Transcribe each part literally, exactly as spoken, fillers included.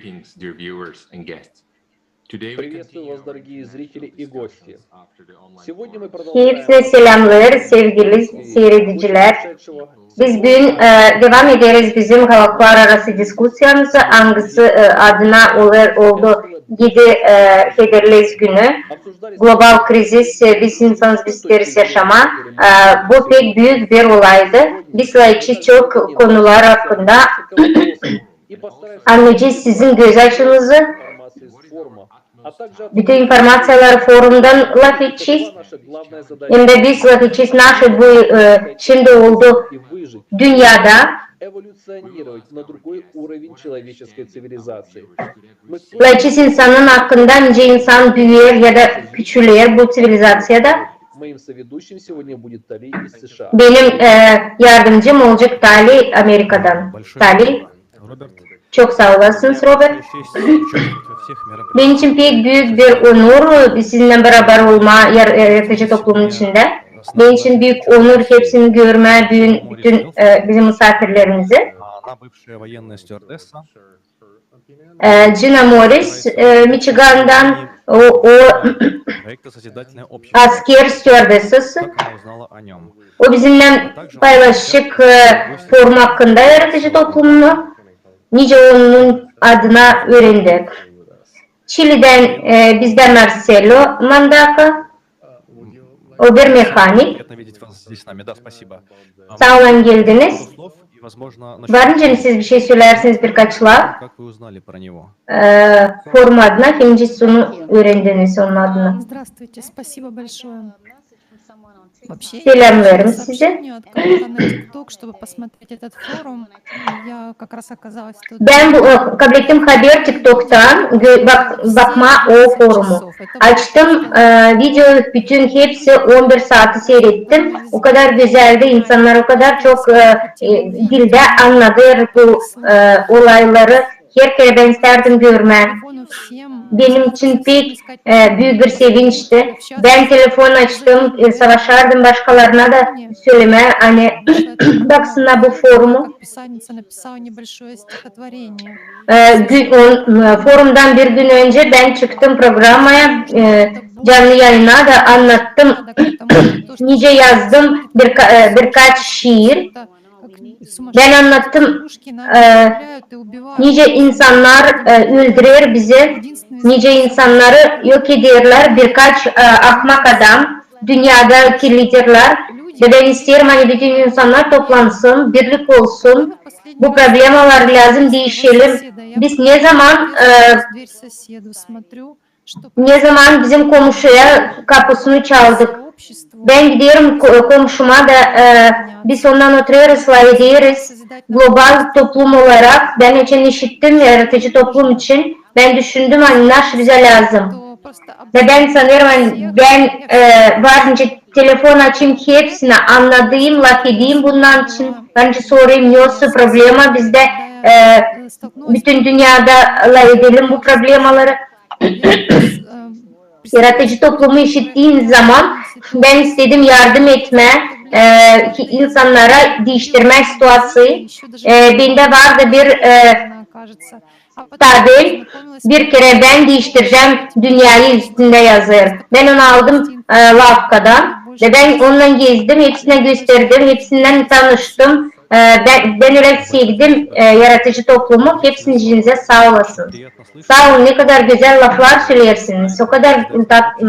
Greetings, dear viewers and guests. Today we continue our international discussions after the online forum. Hepsini selämlêêr, sevgili siiredicilär. Biz büün, e, devam ederiz bizim halklararası diskusiyamızı, angısı, e, adına olêr, oldu edi, e, kederli günü. Global krizis, e, biz insanız, biz isteeriz yaşamaa. E, bu pek büük bir olaydı. Biz laiçi çok konular akkında annayacez sizin göz açınızı. Bütün informaţiyaları forumdan lafedecez. Hem dä biz lafedecez, naşı bu, e, şindi oldu dünnedä. Laiçi insanın akkında, nicä insan büüyer ya da küçüler bu ţivilizaţiyada. Benim, e, yardımcım olacek Tali Amerikadan. Tali. Çok saa olasınız, Robert. Benim için pek büük bir onur sizinnän barabar olmaa yar-, e, yaratıcı toplumun içindä. Benim için büük onur hepsini görmää büün bütün, e, bizim musaafirlerimizi. E, Gina Morris, e, Michigan'dan, o, o asker stüardesası. O bizimnän paylaşacek, e, forum akkında yaratıcı toplumunu, nicä onun adına üürendik. Çilidän, e, bizdä Marcelo Mandaka, o bir mehanik. Saa olun, geldiniz. Var nicä siz bir şey sölärsiniz, birkaç laf, e, forum adına, hem nicä siz onu üürendiniz, onun adına. Selämnerim sizi. Bän bu, e, kablettim haber TikToktan, gö-, bak-, bakmaa o forumu. Açtım, e, video, bütün hepsi on bir saatı siirettim. O kadar gözäldi, insannar o kadar çok, e, e, dildä annadêr bu, e, olayları. Her kerä bän istäärdim görmää. Benim için pek, e, büük bir sevinçti. Bän telefon açtım, e, savaşardım başkalarına da sölemää, ani baksınnar bu forumu. E, gün, on, e, forumdan bir gün öncä bän çıktım programaya, e, canlı yayına da annattım, nicä yazdım birka-, e, birkaç şiir. Bän annattım, e, nicä insannar, e, öldürer bizi, nicä insannarı yok ederlär birkaç, e, ahmak adam, dünnedäki liderlär. Ve bän isteerim, ani bütün insannar toplansın, birlik olsun. Bu problemaları lääzım diişelim. Biz ne zaman, e, ne zaman bizim komuşuya kapusunu çaldık. Bän giderim ko-, komuşuma da, e, biz ondan oturêrız, lafederiz. Global toplum olarak bän için işittim, yaratıcı toplum için. Bän düşündüm, ani naşı bizä lääzım. Ve bän sanêrım, ani bän, e, var nicä telefon açayım, hepsinä annadayım, lafedeyim bunun için. Var nicä sorayım, ne olsun problema bizdä, e, bütün dünnedä lafedelim bu problemaları. Yaratıcı toplumu işittiim zaman bän istedim yardım etmää, e, ki insannara diiştirmää situaţiyayı. E, bendä vardı bir, e, tabel, bir kerä bän diiştirecäm dünneyä üstündä yazêr. Bän onu aldım, e, lafkadan. Ve bän onunnan gezdim, hepsinä gösterdim, hepsinnän tanıştım. E, bän, bän ölä sevdim, e, yaratıcı toplumu, hepsiniz saa olasınız. Saa olun, ne kadar gözäl laflar söleersiniz, o kadar tat-,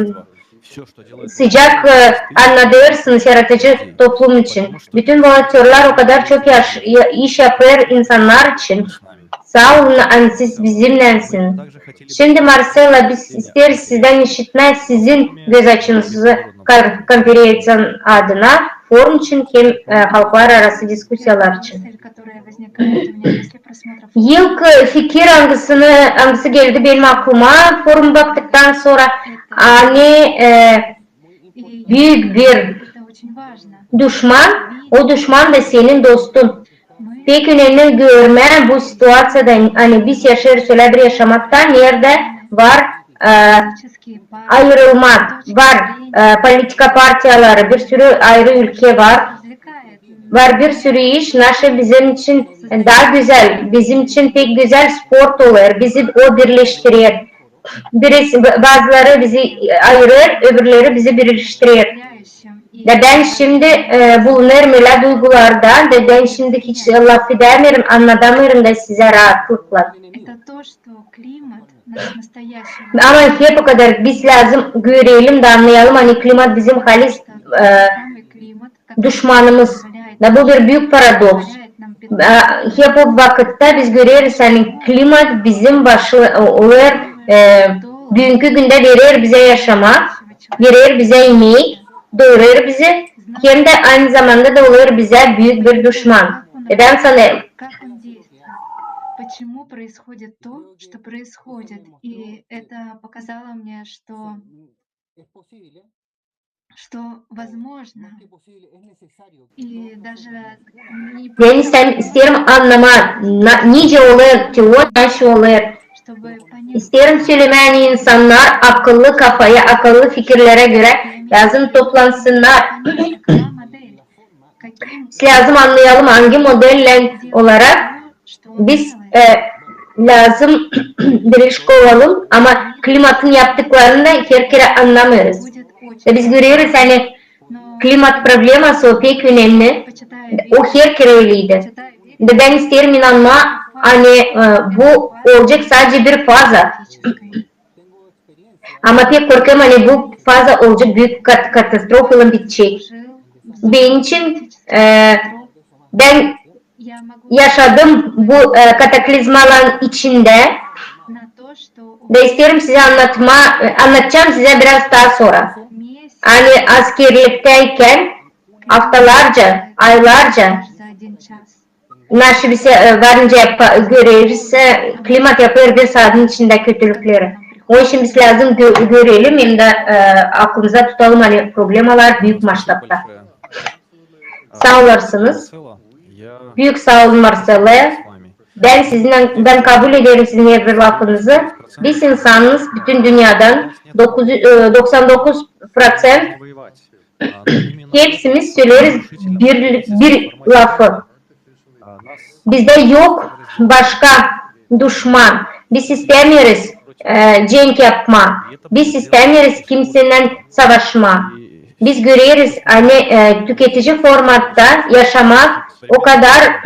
sıcak, e, annadêrsınız yaratıcı toplum için. Bütün volontörlär o kadar çok yaş-, ya-, iş yapêr insannar için. Saa olun, ani siz bizimnänsiniz. Şindi, Marcela, biz isteeriz sizdän işitmää sizin göz açınızı kar-, konferenţiyanın adına, forum için hem, e, halklararası diskusiyalar için. İlk, e, fikir, angısını, angısı geldi benim akluma forum baktıktan sora, ani, e, büük bir duşman, o duşman da senin dostun. Pek önemli görmää bu situaţiyada, ani biz yaşêêrız ölä bir yaşamakta, neredä var, e, ayırılma, var, e, politika partiyaları, bir sürü ayrı ülke var. var bir sürü iş, naşı bizim için taa gözäl, bizim için pek gözäl sport olêr, bizi o birleştirer. Birisi, bazıları bizi ayırêr, öbürleri bizi birleştirer. Da bän şindi, e, bulunêrım ölä duygularda, da bän şindi hiç lafedämeerim, annadamêêrım da sizä raatlıklan. Ama hep o kadar biz lääzım görelim da annayalım, ani klimat bizim halis, e, duşmanımız. Da bu bir büük paradoks. E, hep o vakıtta biz göreriz, ani klimat bizim başı, e, olêr, e, büünkü gündä verer bizä yaşamaa, verer bizä imeyi, doyurêr bizi, hem dä aynı zamanda da olêr bizä büük bir duşman. E, bän sanêrım. Почему происходит то, что происходит? И это показало мне, что что возможно. И даже не Bän isteerim annamaa, nicä olêr, teoriya nasıl olêr. İsteerim sölemää, ani insannar akıllı kafaya, akıllı fikirlerä görä lääzım toplansınnar. Biz lääzım annayalım, angı modellän olarak biz, e, lääzım birleşik olalım, ama klimatın yaptıklarını herkerä annamêêrız. E, biz göreriz, ani klimat probleması o pek önemli. O herkerä öleydi. Da bän isteerim inanmaa, ani, e, bu olacek sadecä bir faza. Ama pek korkêrım, ani bu faza olacek büük kat-, katastrofaylan bitecek. Benim için, e, bän yaşadım bu, e, kataklizmaların içindä. Da isteerim sizä annatmaa, e, annadacam sizä biraz taa sora. Ani askerliktäykän aftalarca, aylarca naşı biz, e, varınca yapa-, göreriz, e, klimat yapêr bir saadın içindä kötülükleri. O için biz lääzım gö-, görelim hem dä, e, aklımızda tutalım, ani problemalar büük masştabta. Saa olasınız. Büük saa olun, Marsello. Bän sizinnän, bän kabul ederim sizin herbir lafınızı. Biz insanız bütün dünyadan dokuz, e, doksan dokuz proţent hepsimiz söleeriz bir, bir lafı. Bizdä yok başka duşman. Biz istämeeriz, e, cenk yapmaa. Biz istämeeriz kimseylän savaşmaa. Biz göreriz, ani, e, tüketici formatta yaşamak o kadar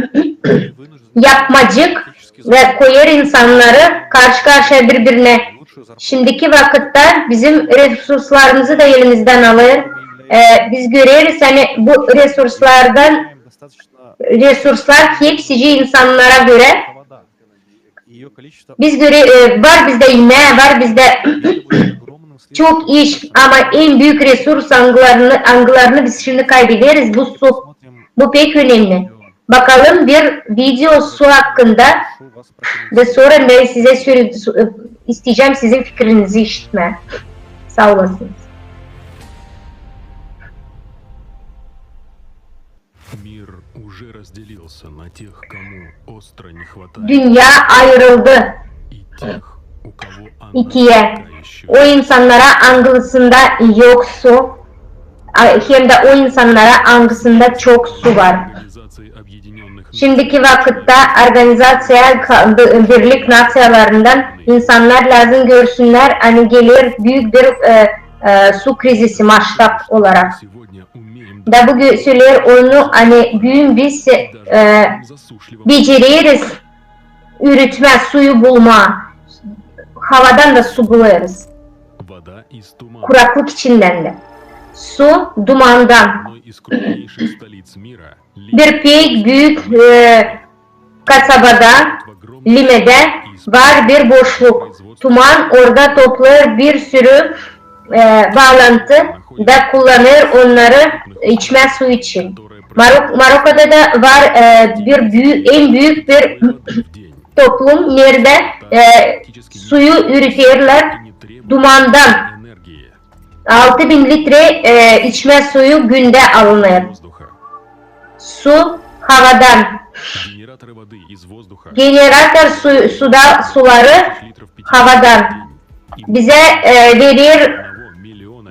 yapmacık da koyêr insannarı karşı-karşıya biri-birinä. Şindiki vakıtta bizim resurslarımızı da elimizdän alêr. E, biz göreriz, ani bu resurslardan, resurslar hepsicii insannara görä. Biz göre-, e, var bizdä imää, var bizdä çok iş, ama en büük resurs, angılarını, angılarını biz şindi kaybederiz, bu su. Bu pek önemli. Bakalım bir video su hakkında. Ve sora bän sizä sö-, su-, e, isteyecäm sizin fikirinizi işitmää. Saa olasınız. Мир уже разделился на тех, кому остро не хватает, Dünnä ayırıldı и тех, у кого она ikiyä. Пока ещё. O insannara, angısında yok su, a, hem dä o insannara, angısında çok su var. Şindiki vakıtta Organizaţiya Ka-, Bi-, Birlik Naţiyalarından insannar lääzım görsünnär, ani geler büük bir, e, e, su krizisi masştab olarak. Da bu gö-, söleer onu, ani büün biz, e, becereriz ürütmää, suyu bulmaa. Havadan da su bulêrız. Kuraklık içindän dä. Su dumandan. Bir pek büük, e, kasabada, Limedä var bir boşluk. Tuman orada toplêêr bir sürü, e, baalantı da kullanêr onnarı içmä su için. Marok-, Marokoda da var, e, bir büü-, en büük bir toplum, neredä, e, suyu ürüterlär dumandan. Altı bin litre, e, içmä suyu gündä alınêr. Su havadan. Generator su, suda, suları havadan. Bizä, e, verer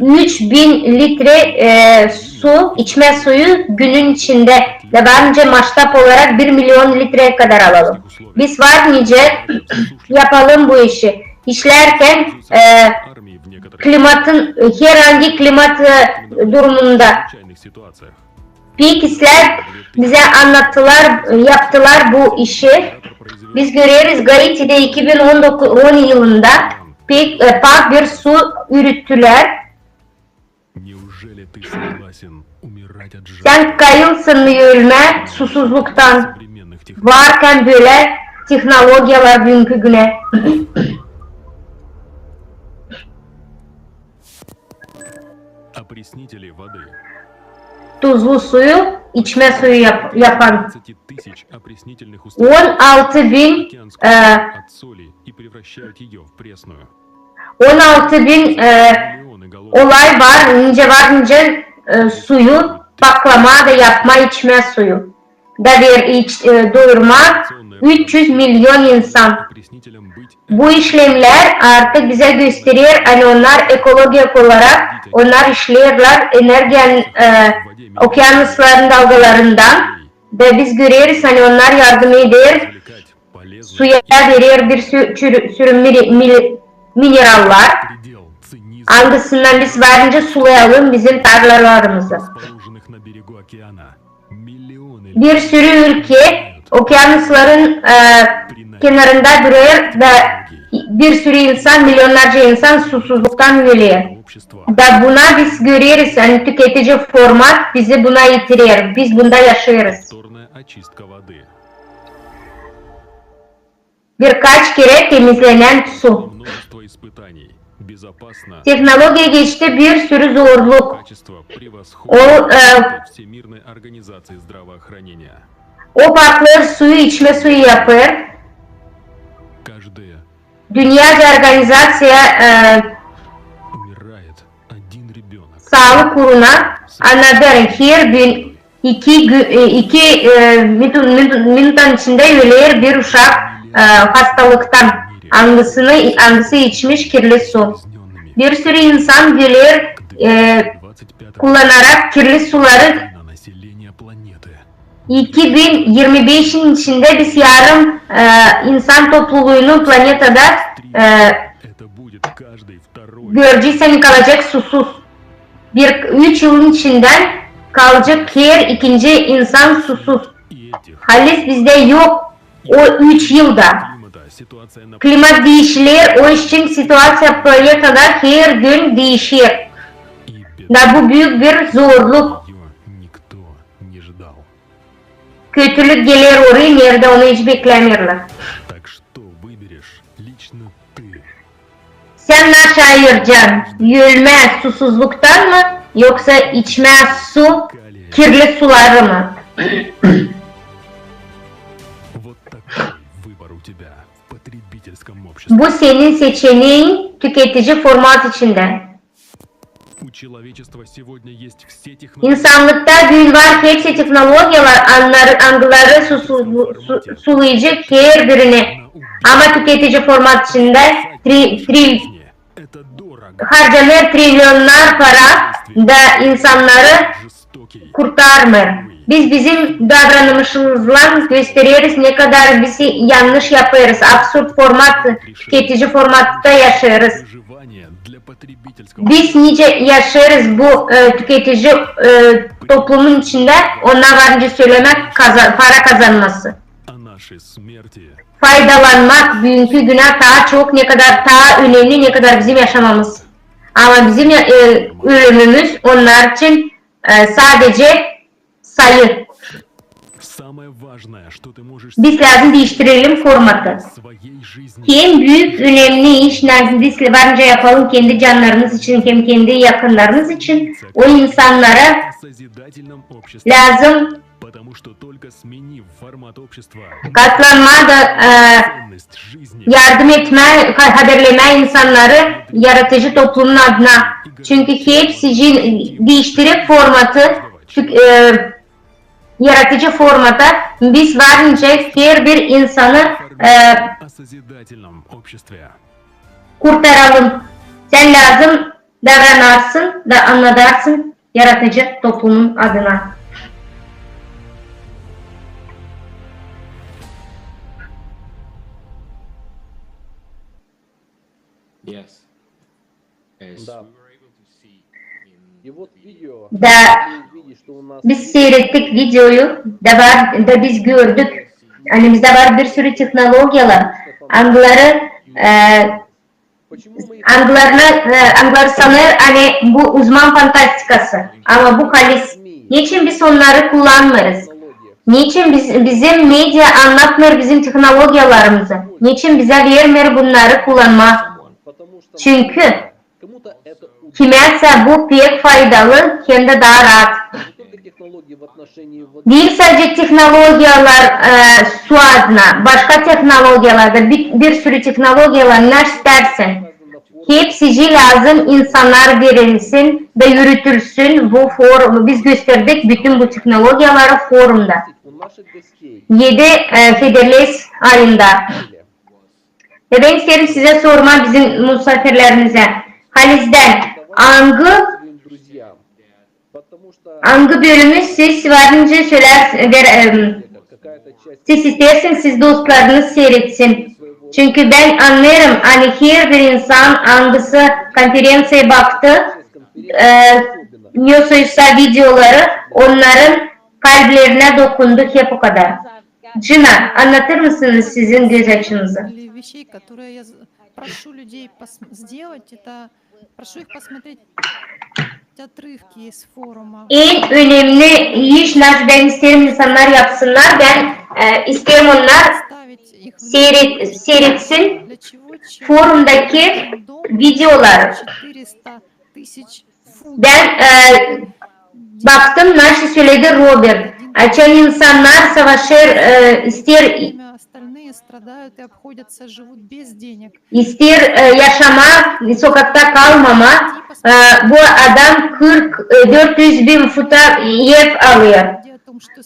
üç bin litre, e, su, içmä suyu günün içindä. Da var nicä maştab olarak bir milyon liträ kadar alalım. Biz var nicä yapalım bu işi. İşlärkän e, klimatın, herhangi klimat e, durumunda. Pek islää bizä annattılar, yaptılar bu işi. Biz göreriz, Gaitidä iki bin on dokuz, on yılında pek e, pak bir su ürüttülär. Sen kayılsın ölmää susuzluktan, varkan bölä tehnologiyalar büünkü günä. Tuzlu suyu içmä suyu yap- yapan. On altı bin e, on altı bin e, olay var, nicä var nicä e, suyu paklamaa da yapmaa içmä suyu. Da ver iç, e, doyurmaa üç üz milyon insan. Bu işlemlär artık bizä gösterer, ani onnar ekologik olarak, onnar işleerlär energiyanın e, okeanusların dalgalarından. Da biz göreriz, ani onnar yardım eder, suya verer bir sü- çürü- sürü miri- mili- minerallar, angısından biz var nicä sulayalım bizim tarlalarımızı. Bir sürü ülke okeanusların e, kenarında durêr da bir sürü insan, milyonnarca insan susuzluktan öler. Da buna biz göreriz, ani tüketici format bizi buna itirer, biz bunda yaşêêrız. Birkaç kerä temizlenän su. Tehnologiya geçti, bir sürü zorluk. O e, o paklêêr suyu, içmä suyu yapêr. Dünnä organizaţiya e, saalık uuruna annadêr, her gün iki, gü- e, iki e, minut- minut- minutanın içindä öler bir uşak e, hastalıktan, angısını, angısı içmiş kirli su. Bir sürü insan öler e, kullanarak kirli suları. İki bin yirmi beşin içindä biz yarım e, insan topluluunu planetada e, göreceksän kalacek susuz. Bir üç yılın içindän kalacek her ikinci insan susuz. Halis bizdä yok o üç yılda. Klimat diişiler, o için situaţiya planetada her gün diişer. Da bu büük bir zorluk. Kötülük geler orayı, neredä onu hiç beklämeerlär. Sän ne ayırcan, ölmää susuzluktan mı, yoksa içmää su, kirli suları mı? Bu senin seçenein tüketici format içindä. İnsanlıkta büün var hepsi tehnologiyalar, angıları su- su- sulayacek her birini. Ama tüketici format içindä tri- tri- harcanêr trilyonnar para da insannarı kurtarmêêr. Biz bizim davranışımızlan göstereriz, ne kadar biz yannış yapêrız, absurd format, tüketici formatta yaşêêrız. Biz nicä yaşêêrız bu e, tüketici e, toplumun içindä, onnar var nicä sölemää kaza- para kazanması. Faydalanmak büünkü günä taa çok, ne kadar taa önemli, ne kadar bizim yaşamamız. Ama bizim e, ölümümüz onnar için e, sadece sayı. Biz lääzım diiştirelim formatı. En büük önemli iş, ne biz var nicä yapalım kendi cannarımız için hem kendi yakınnarımız için, o insannara lääzım katlanmaa da e, yardım etmää, ha- haberlemää insannarı yaratıcı toplumun adına. Çünkü hepsi için diiştirip formatı, tük- e, yaratıcı formata, biz var nicä her bir insanı e, kurtaralım. Sän lääzım davranarsın da annadarsın yaratıcı toplumun adına. Da biz siirettik videoyu, da var, da biz gördük. Ani bizdä var bir sürü tehnologiyalar, angıları, e, angılarına, e, angıları sanêr, ani bu uzman fantastikası. Ama bu halis. Neçin biz onnarı kullanmêêrız? Neçin biz, bizim media annatmêêr bizim tehnologiyalarımızı? Neçin bizä vermeer bunnarı kullanmaa? Çünkü kimäsä bu pek faydalı, hem dä taa raat. Diil sade tehnologiyalar, e, su adına, başka tehnologiyalar da, bir, bir sürü tehnologiyalar, ne istärsän. Hepsicii lääzım insannar dirilsin da yürütülsün bu forum. Biz gösterdik bütün bu tehnologiyaları forumda. Edi, e, Federleş ayında. Ve bän isteerim sizä sormaa bizim musaafirlerimizä. Halizdän, angı, angı bölümü siz var nicä sölär, ver, em, siz isteersiniz, siz dostlarınız siiretsin. Çünkü bän annêêrım, ani herbir insan, angısı konferenţiyaya baktı, e, ne soysa videoları, onnarın kalplerinä dokundu hep o kadar. Cina, annadêr mısınız sizin göz açınızı? Или вещей, которые я з- прошу людей пос- сделать, это прошу их посмотреть отрывки из форума. En önemli iş, ne bän isteerim insannar yapsınnar, bän, e, isteerim onnar Оставить их в siiret- siiretsin для чего, чем forumdaki дом videoları. Четыреста тысяч футов. Bän, e, baktım, naşey söledi Robert. Açan insannar savaşêr, e, isteer, Остальные страдают и обходятся, живут без денег. isteer, e, yaşamaa, sokakta kalmamaa. E, bu adam kırk, e, dört üz bin futa ev alêr.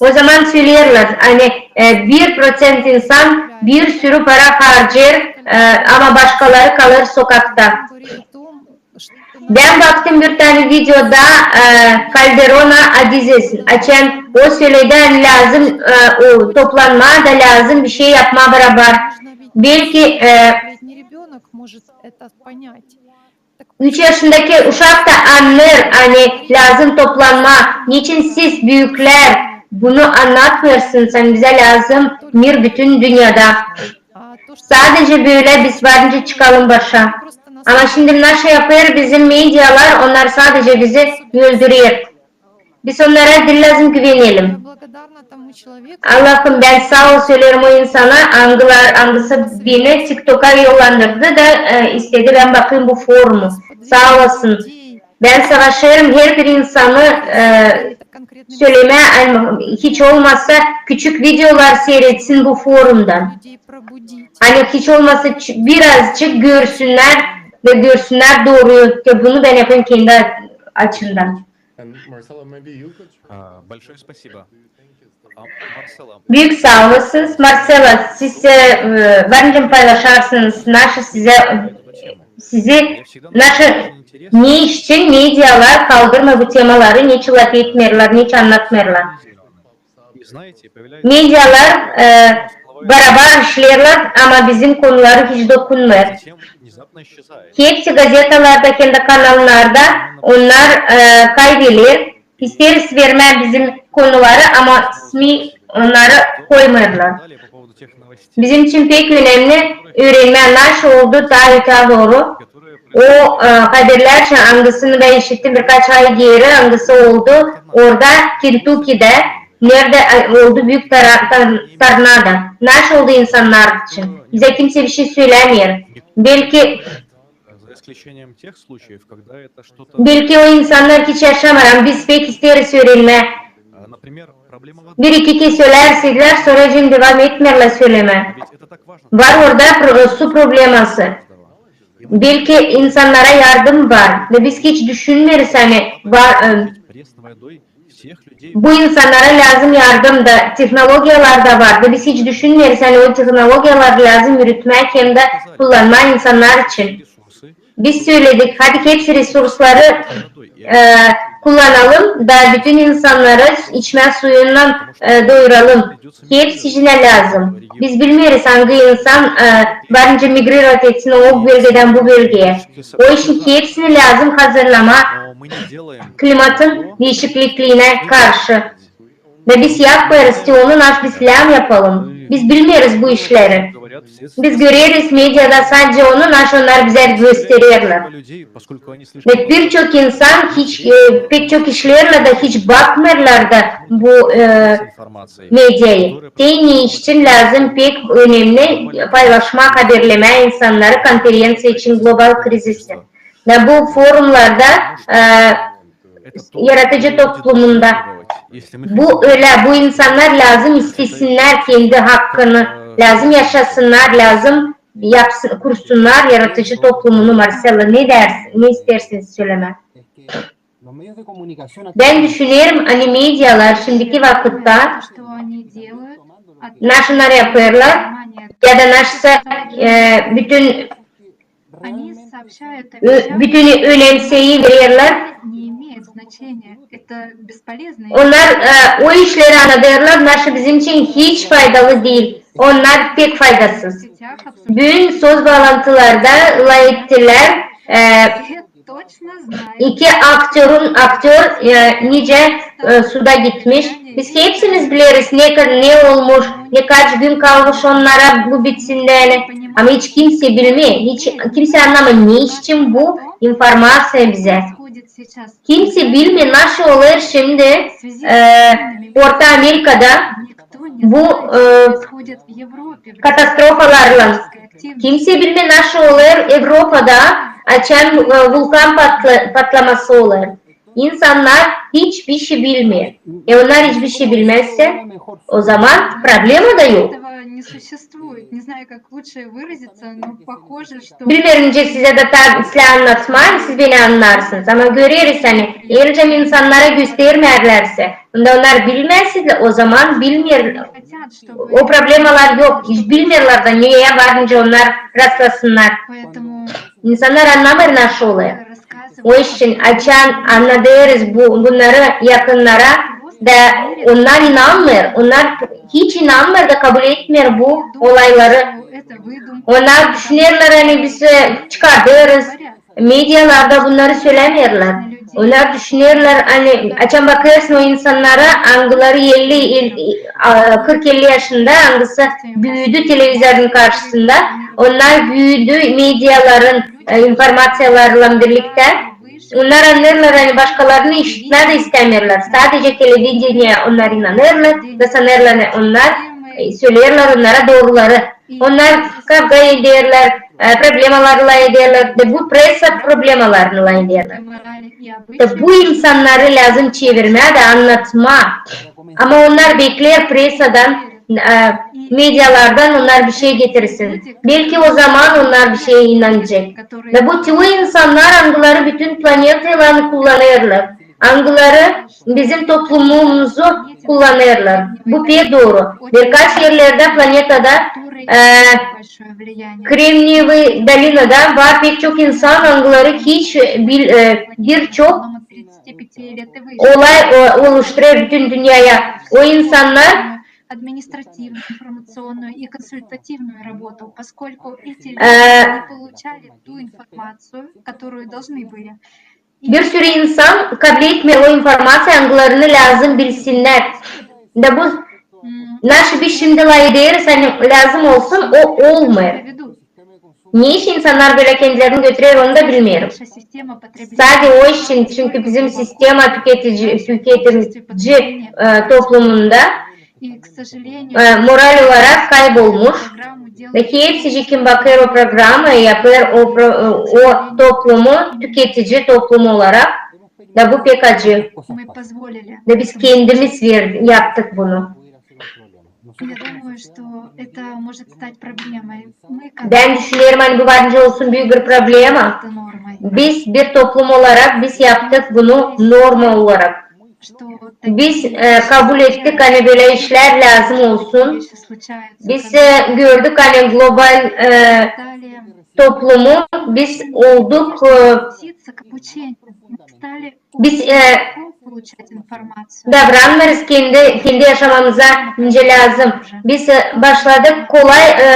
O zaman söleerlär, ani, e, bir proţent insan bir sürü para harcêêr, e, ama başkaları kalêr sokakta. Bän baktım bir tanä videoda, e, Kalderona Adizesin. Açan o söledi, ani lääzım, e, o, toplanmaa da lääzım bişey yapmaa barabar. Belki, e, üç yaşındaki uşak da annêêr, ani lääzım toplanmaa. Neçin siz, büüklär, bunu annatmêêrsınız, ani bizä lääzım mir bütün dünnedä. Sadece bölä biz var nicä çıkalım başa. Ama şindi naşey yapêr bizim medialar, onnar sadece bizi öldürer. Biz onnara diil lääzım güvenelim. Allahım, bän saa ol söleerim o insana, angılar, angısı beni TikToka yollandırdı da, e, istedi bän bakayım bu forumu. Saa olasın. Bän savaşêrım herbir insanı, e, sölemää, ani hiç olmasa küçük videolar siiretsin bu forumdan. Ani hiç olmasa ç- birazcık görsünnär ve görsünnär dooruyu. Te bunu bän yapayım kendi açımdan. А, большое спасибо. А, Марсела. Büük saa olasınız. Marsela, siz, e, var nicä paylaşarsınız, naşey sizä, sizi, naşey, ne için medialar kaldırmêêr bu temaları, neçin lafetmeerlär, neçin annatmêêrlar. Medialar, e, barabar işleerlär, ama bizim konuları hiç dokunmêêr. Hepsi gazetalarda hem dä kanallarda onnar, e, kaybeler. İsteeriz vermää bizim konuları, ama SMİ onnarı koymêêrlar. Bizim için pek önemli üürenmää, naşey oldu taa ötää dooru. O, e, haberlär, angısını bän işittim birkaç ay geeri, angısı oldu orada, Kentukidä, neredä, e, oldu büük tara- tor- tornado. Naşey oldu insannar için? Bizä kimsey bişey sölämeer. Belki За исключением тех случаев, когда это что-то Belki o insannar hiç yaşamêêr, ama biz pek isteeriz üürenmää. А, например, проблема воды. Bir-iki kesölär, sölärdilär, sora devam etmeerlär sölemää. Ведь это так важно. Var orada pro- su probleması. Belki insannara yardım var. Da biz hiç düşünmeeriz, ani var, e, Пресной водой всех людей. bu insannara lääzım yardım da, tehnologiyalar da var. Da biz hiç düşünmeeriz, ani o tehnologiyalar lääzım yürütmää hem dä kullanmaa insannar için. Biz söledik, hadi hepsi resursları, e, kullanalım da bütün insannarı içmä suyunnan e, doyuralım. Hepsicinä lääzım. Biz bilmeeriz, angı insan e, var nicä migrировать etsin o bölgedän bu bölgeyä. O için hepsini lääzım hazırlamaa klimatın diişiklikliinä karşı. Da biz yapmêêrız te onu, naş biz lääm yapalım. Biz bilmeeriz bu işleri. Biz göreriz mediada sadecä onu, naş onnar bizä göstererlär. Ve bir çok insan hiç, e, pek çok işlerdä da hiç bakmêêrlar da bu e, mediayı. Te ne için lääzım pek önemli paylaşmaa, haberlemää insannarı konferenţiya için global krizisi. Da bu forumlarda e, yaratıcı toplumunda. Bu ölä, bu insannar lääzım istesinnär kendi hakkını, lääzım yaşasınnar, lääzım yapsın, kursunnar yaratıcı toplumunu. Marcela, ne dersin, ne isteersiniz sölemää? Bän düşünerim, ani medialar şindiki vakıtta naşınnar yapêrlar, ya da naşsa e, bütün Ö, bütün önemseyi vererlär. Onnar e, o işleri annadêrlar, naşı bizim için hiç faydalı diil. Onnar pek faydasız. Büün söz baalantılarda lafettilär e, iki aktörun, aktör e, nicä e, suda gitmiş. Biz hepsimiz bileriz, ne, ne olmuş, ne kaç gün kalmış onnara bu bitsin deyni. Ama hiç kimsey bilmeer, hiç kimsey annamêêr, ne için bu informaţiya bizä. Kimsey bilmeer, naşı olêr şindi e, Orta Amerikada bu e, katastrofalarlan. Kimsey bilmeer, naşı olêr Evropada, açan e, vulkan patla, patlaması olêr. İnsannar hiçbir şey bilmeer. E, onnar hiçbir şey bilmezsä, o zaman problema da yok. Bilmeerim nicä sizä dä ta, sizä annatmaa, siz beni annarsınız. Ama göreriz, ani elcä insannara göstermeerlärsä, onda onnar bilmezsä, o zaman bilmeer, o problemalar yok. Hiç bilmeerlär da, ne var nicä onnar rastlasınnar. İnsannar annamêêr, naşı olêr. O için açan annadêrız bu, bunnarı yakınnara, da onnar inanmêêr, onnar hiç inanmêêr da kabul etmeer bu olayları. Onnar düşünerlär, ani biz e, çıkardêrız. Medialarda bunnarı sölämeerlär. Onnar düşünerlär, ani açan bakêrsın o insannara, angıları elli, el, a, kırk elli yaşında, angısı büüdü televizorun karşısında, onnar büüdü mediaların e, informaţiyalarlan birliktä. Onnar annêêrlar, ani başkalarını işitmää dä istämeerlär. Sadecä televideniye onnar inanêrlar da sanêrlar, ani onnar e, söleerlär onnara dooruları. Onnar kavga ederlär, e, problemaları lafederlär, da bu presa problemalarını lafederlär. Da bu insannarı lääzım çevirmää da annatmaa. Ama onnar bekleer presadan, e, medialardan onnar bir şey getirsin. Belki o zaman onnar bir şeyä inanacek. Da bu te o insannar, angıları bütün planetayı kullanêrlar. Angıları bizim toplumumuzu kullanêrlar. Bu pek dooru. Birkaç erlerdä planetada e, Kremniyevi dolinada var pek çok insan, angıları hiç bil, e, bir çok olay o, oluşturêr bütün dünneyä. O insannar административную, информационную и консультативную работу, поскольку эти люди не получали ту информацию, которую должны были. Bir sürü insan kabletmeer o informaţiyayı, angılarını lääzım bilsinnär. Da bu, naşı biz şindi lafederiz, ani lääzım olsun, o olmêêr. Neçin insannar bölä kendilerini götürer, onu da bilmeerim. Sade o için, çünkü bizim sistema tüketici, tüketici e, toplumunda e, moral olarak kaybolmuş. Ve hepsicii, kim bakêr o programayı, yapêr o, pro, o toplumu tüketici toplumu olarak. Da bu pek acı. Da biz kendimiz ver, yaptık bunu. Bän düşünerim, ani bu varınca olsun büük bir problema. Biz bir toplum olarak biz yaptık bunu norma olarak. Biz e, kabul ettik, ani bölä işlär lääzım olsun. Biz e, gördük, ani global e, toplumu biz olduk, e, biz e, davranmêêrız kendi, kendi yaşamamıza nicä lääzım. Biz e, başladık kolay e,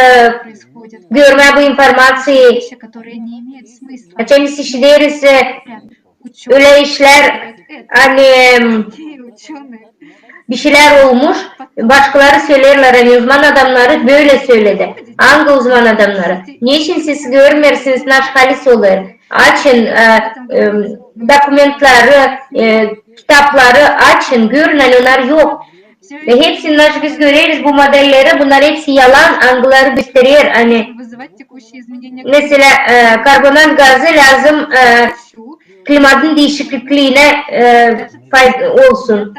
görmää bu informaţiyayı. Açan biz işideriz e, ölä işlär, ani bişeylär olmuş, başkaları söleerlär, ani uzman adamnarı bölä söledi. Angı uzman adamnarı? Neçin siz görmeersiniz, naş halis olêr? Açın e, e, dokumentleri, e, kitapları açın, görün, ani onnar yok. Ve hepsini naş biz göreriz bu modelleri, bunnar hepsi yalan, angıları gösterer, ani, meselä, e, karbonat gazı lääzım e, klimatın diişikliinä e, fayda olsun.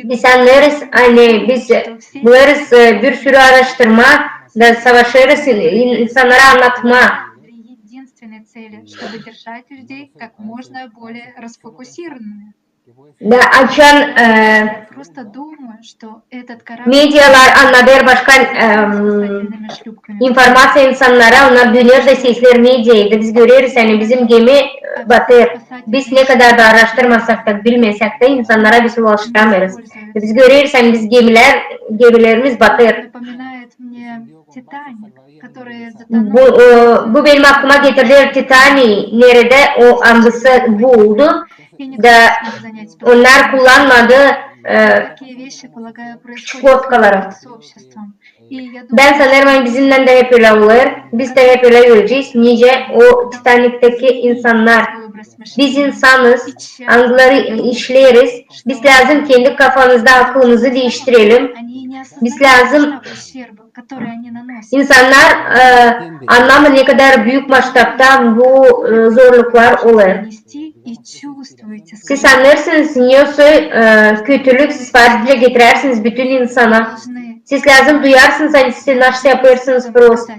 Biz annêêrız, ani biz bulêrız e, bir sürü aaraştırma da savaşêrız in- insannara annatmaa. Единственной цели, чтобы держать людей как можно более расфокусированными. Da açan e, medialar annadêr başka e, informaţiya insannara, onnar döner dä sesleer mediayı da biz göreriz, ani bizim gemi e, batêr. Biz nekadar da aaraştırmasak da, bilmesäk dä, insannara biz ulaştıramêêrız. Biz göreriz, ani biz gemilär, gemilerimiz batêr. Bu, e, bu benim aklıma getirdi Titaniyi, neredä o angısı buuldu da onnar kullanmadı e, çekotkaları. Bän sanêrım, ani bizimnän dä hep ölä olêr, biz dä hep ölä ölecez, nicä o Titanikteki insannar. Biz insanız, angıları işleeriz, biz lääzım kendi kafamızda akılımızı diiştirelim. Biz lääzım insannar e, annamêêr, nekadar büük maştabda bu e, zorluklar olêr. Siz annêêrsınız, ne soy e, kötülük siz var diilä getirärsiniz bütün insana. Siz lääzım duyarsınız, ani siz nasıl yapêrsınız prost.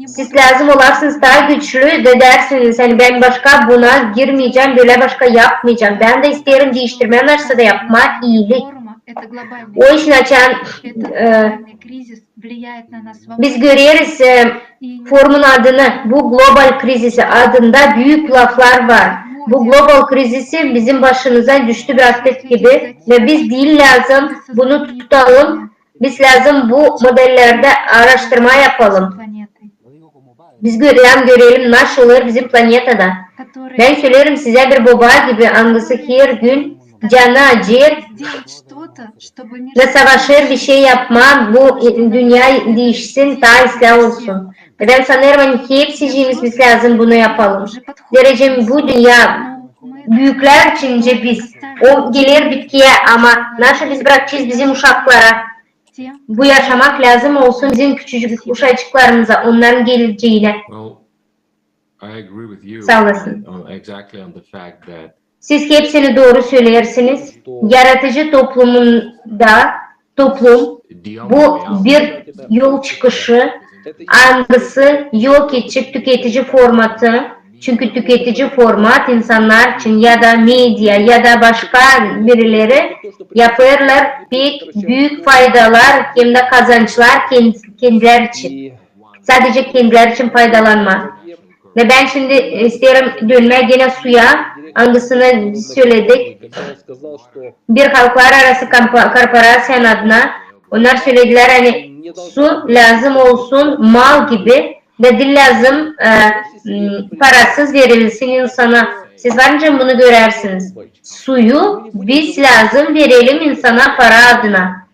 Siz lääzım olarsınız taa güçlü da deersiniz, ani bän başka buna girmeycäm, bölä başka yapmaycam. Bän dä isteerim diiştirmää, nasıl da yapmaa iilik. O için açan e, biz göreriz e, forumun adını, bu global krizisi adında büük laflar var. Bu global krizisi bizim başımıza düştü bir afet gibi ve biz diil lääzım bunu tutalım, biz lääzım bu modellerdä aaraştırma yapalım. Biz gö- hem görelim, nasıl olêr bizim planetada. Bän söleerim sizä bir boba gibi, angısı hergün canı acıyêr da savaşêr bir şey yapmaa, bu e, dünnä diişsin, taa islää olsun. Bän sanêrım, ani hepsicimiz biz lääzım bunu yapalım. Zerä bu dünnä büüklär için nicä biz, o geler bitkiyä, ama nasıl biz brakacez bizim uşaklara? Bu yaşamak lääzım olsun bizim küçücük uşacıklarımıza, onnarın geleceyinä. Saa olasın. Siz hepsini dooru söleersiniz. Yaradıcı toplumunda, toplum, bu bir yol çıkışı, angısı yok edecek tüketici formatı. Çünkü tüketici format insannar için ya da media ya da başka birileri yapêrlar pek büük faydalar hem dä kazançlar kend- kendilär için. Sadecä kendilär için faydalanmaa. Ve bän şindi isteerim dönmää genä suya, angısını biz söledik. Bir halklararası kompa- korporaţiyanın adına onnar söledilär, ani su lääzım olsun mal gibi, da diil lääzım e, m, parasız verilsin insana. Siz var nicä bunu görärsiniz. Suyu biz lääzım verelim insana para adına.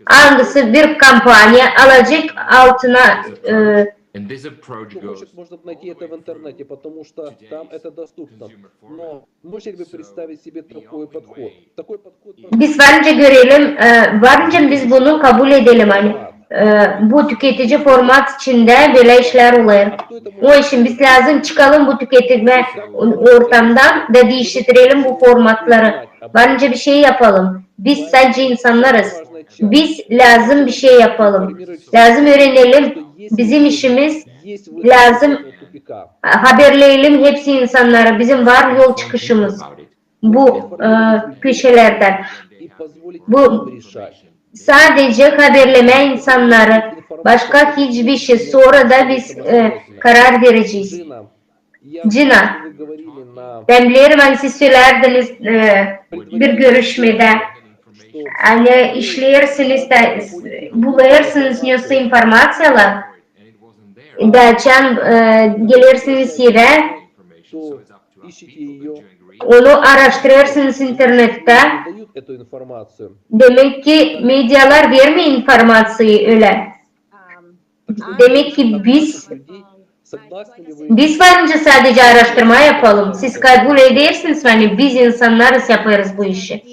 Angısı bir kompaniya alacek altına e, Если хочет, можно найти это в интернете, потому что там это доступно. Но можете ли вы представить себе такой подход? Такой подход... Biz var nicä görelim, e, var nicä biz bunu kabul edelim, ani e, bu tüketici format içindä bölä işlär olêr. O için biz lääzım çıkalım bu tüketilmä ortamdan da diiştirelim bu formatları. Var nicä bir şey yapalım. Biz sadecä insannarız. Biz lääzım bir şey yapalım. Lääzım üürenelim. Bizim işimiz lääzım haberleyelim hepsi insannara. Bizim var yol çıkışımız bu e, köşelerdän. Bu Sadece haberlemää insannarı, başka hiçbir şey. Sora da biz, e, karar verecez. Cina, bän bilerim, ani siz sölärdiniz, e, bir görüşmedä, ani işleersiniz da bulêrsınız nesä informaţiyalar, da açan, e, gelersiniz evä, onu aaraştırêrsınız internettä. Demäk ki, medialar vermeer informaţiyayı ölä. Demäk ki, biz, biz varınca sadece aaraştırma yapalım. Siz kabul edersiniz, ani biz insannarız, yapêrız bu işi.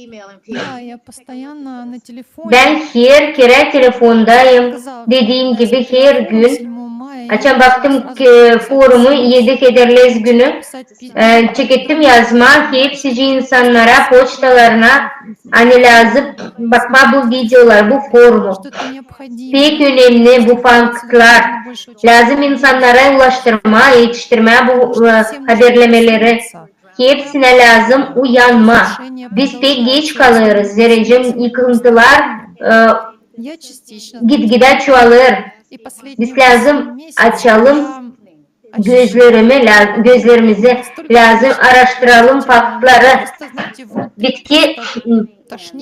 Bän her kerä telefondayım, dediim gibi, her gün. Açan baktım ki, forumu edi Hederlez günü, e, çekettim yazmaa hepsicii insannara, poçtalarına, ani lääzım bakmaa bu videoları, bu forumu. Pek önemli bu faktlar. Lääzım insannara ulaştırmaa, etiştirmää bu, e, haberlemeleri. Hepsinä lääzım uyanmaa. Biz pek geç kalêrız, zerä yıkıntılar, e, gitgidä çuvalêr. Biz lääzım açalım gözlerimi, lää-, gözlerimizi, lääzım aaraştıralım faktları. Bitki,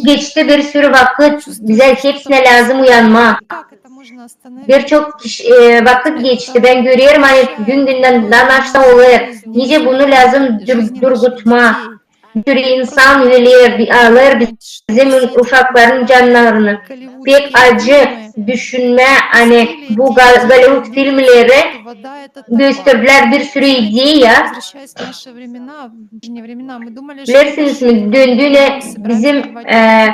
geçti bir sürü vakıt, bizä hepsinä lääzım uyanmaa. Bir çok, e, vakıt geçti. Bän görerim, ani gün-gündän taa aşaa olêr. Nicä bunu lääzım dur-, durgutmaa? Bir sürü insan öler, bi-, alêr bizim uşakların cannarını. Pek acı düşünmää, ani bu Ga-, Golivud filmleri gösterdilär bir sürü ideya. Bilersiniz mi, döndüünä bizim, e,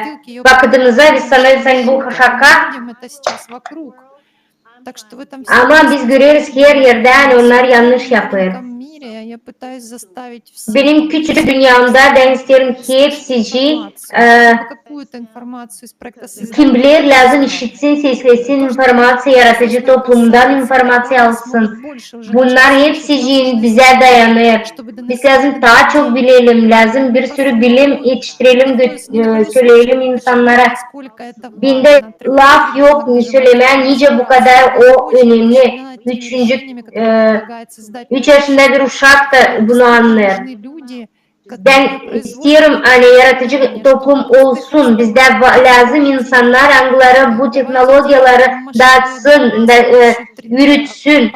vakıdımıza, biz sanêrız, ani bu şaka. Ama biz göreriz her erdä, ani onnar yannış yapêr. Benim küçük dünnämdä bän isteerim hepsicii, e, kimlär lääzım işitsin, seslesin informaţiya, yaradıcı toplumdan informaţiya alsın. Bunnar hepsicii bizä dayanêr. Biz lääzım taa çok bilelim, lääzım bir sürü bilim etiştirelim, gö-, e, söleyelim insannara. Bendä laf yok sölemää, nicä bu kadar o önemli. Üçüncü, e, üç yaşında bir uşak da bunu annêêr. Bän isteerim, ani yaradıcı toplum olsun. Bizdä va-, lääzım insannar, angıları bu tehnologiyaları daatsın, da, e, ürütsün.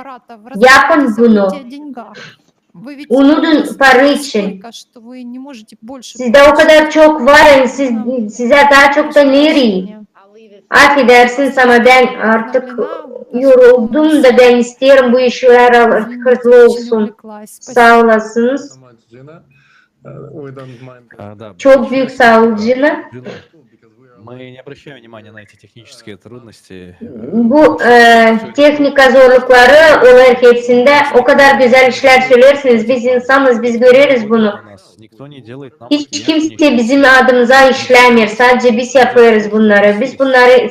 Yapın bunu. Unudun para için. Sizdä o kadar çok var, ani siz, sizä taa çok da nereyi? Afedersiniz, ama bän artık yoruldum da bän isteerim bu işlär hızlı olsun. Saa olasınız. Çok büük saa ol, Cina. Мы не обращаем внимания на эти технические трудности. Bu, e, tehnika zorlukları olêr hepsindä. O kadar gözäl işlär söleersiniz. Biz insanız, biz göreriz bunu. Hiç kimsä bizim adımıza işlämeer. Sadece biz yapêrız bunnarı. Biz bunnarı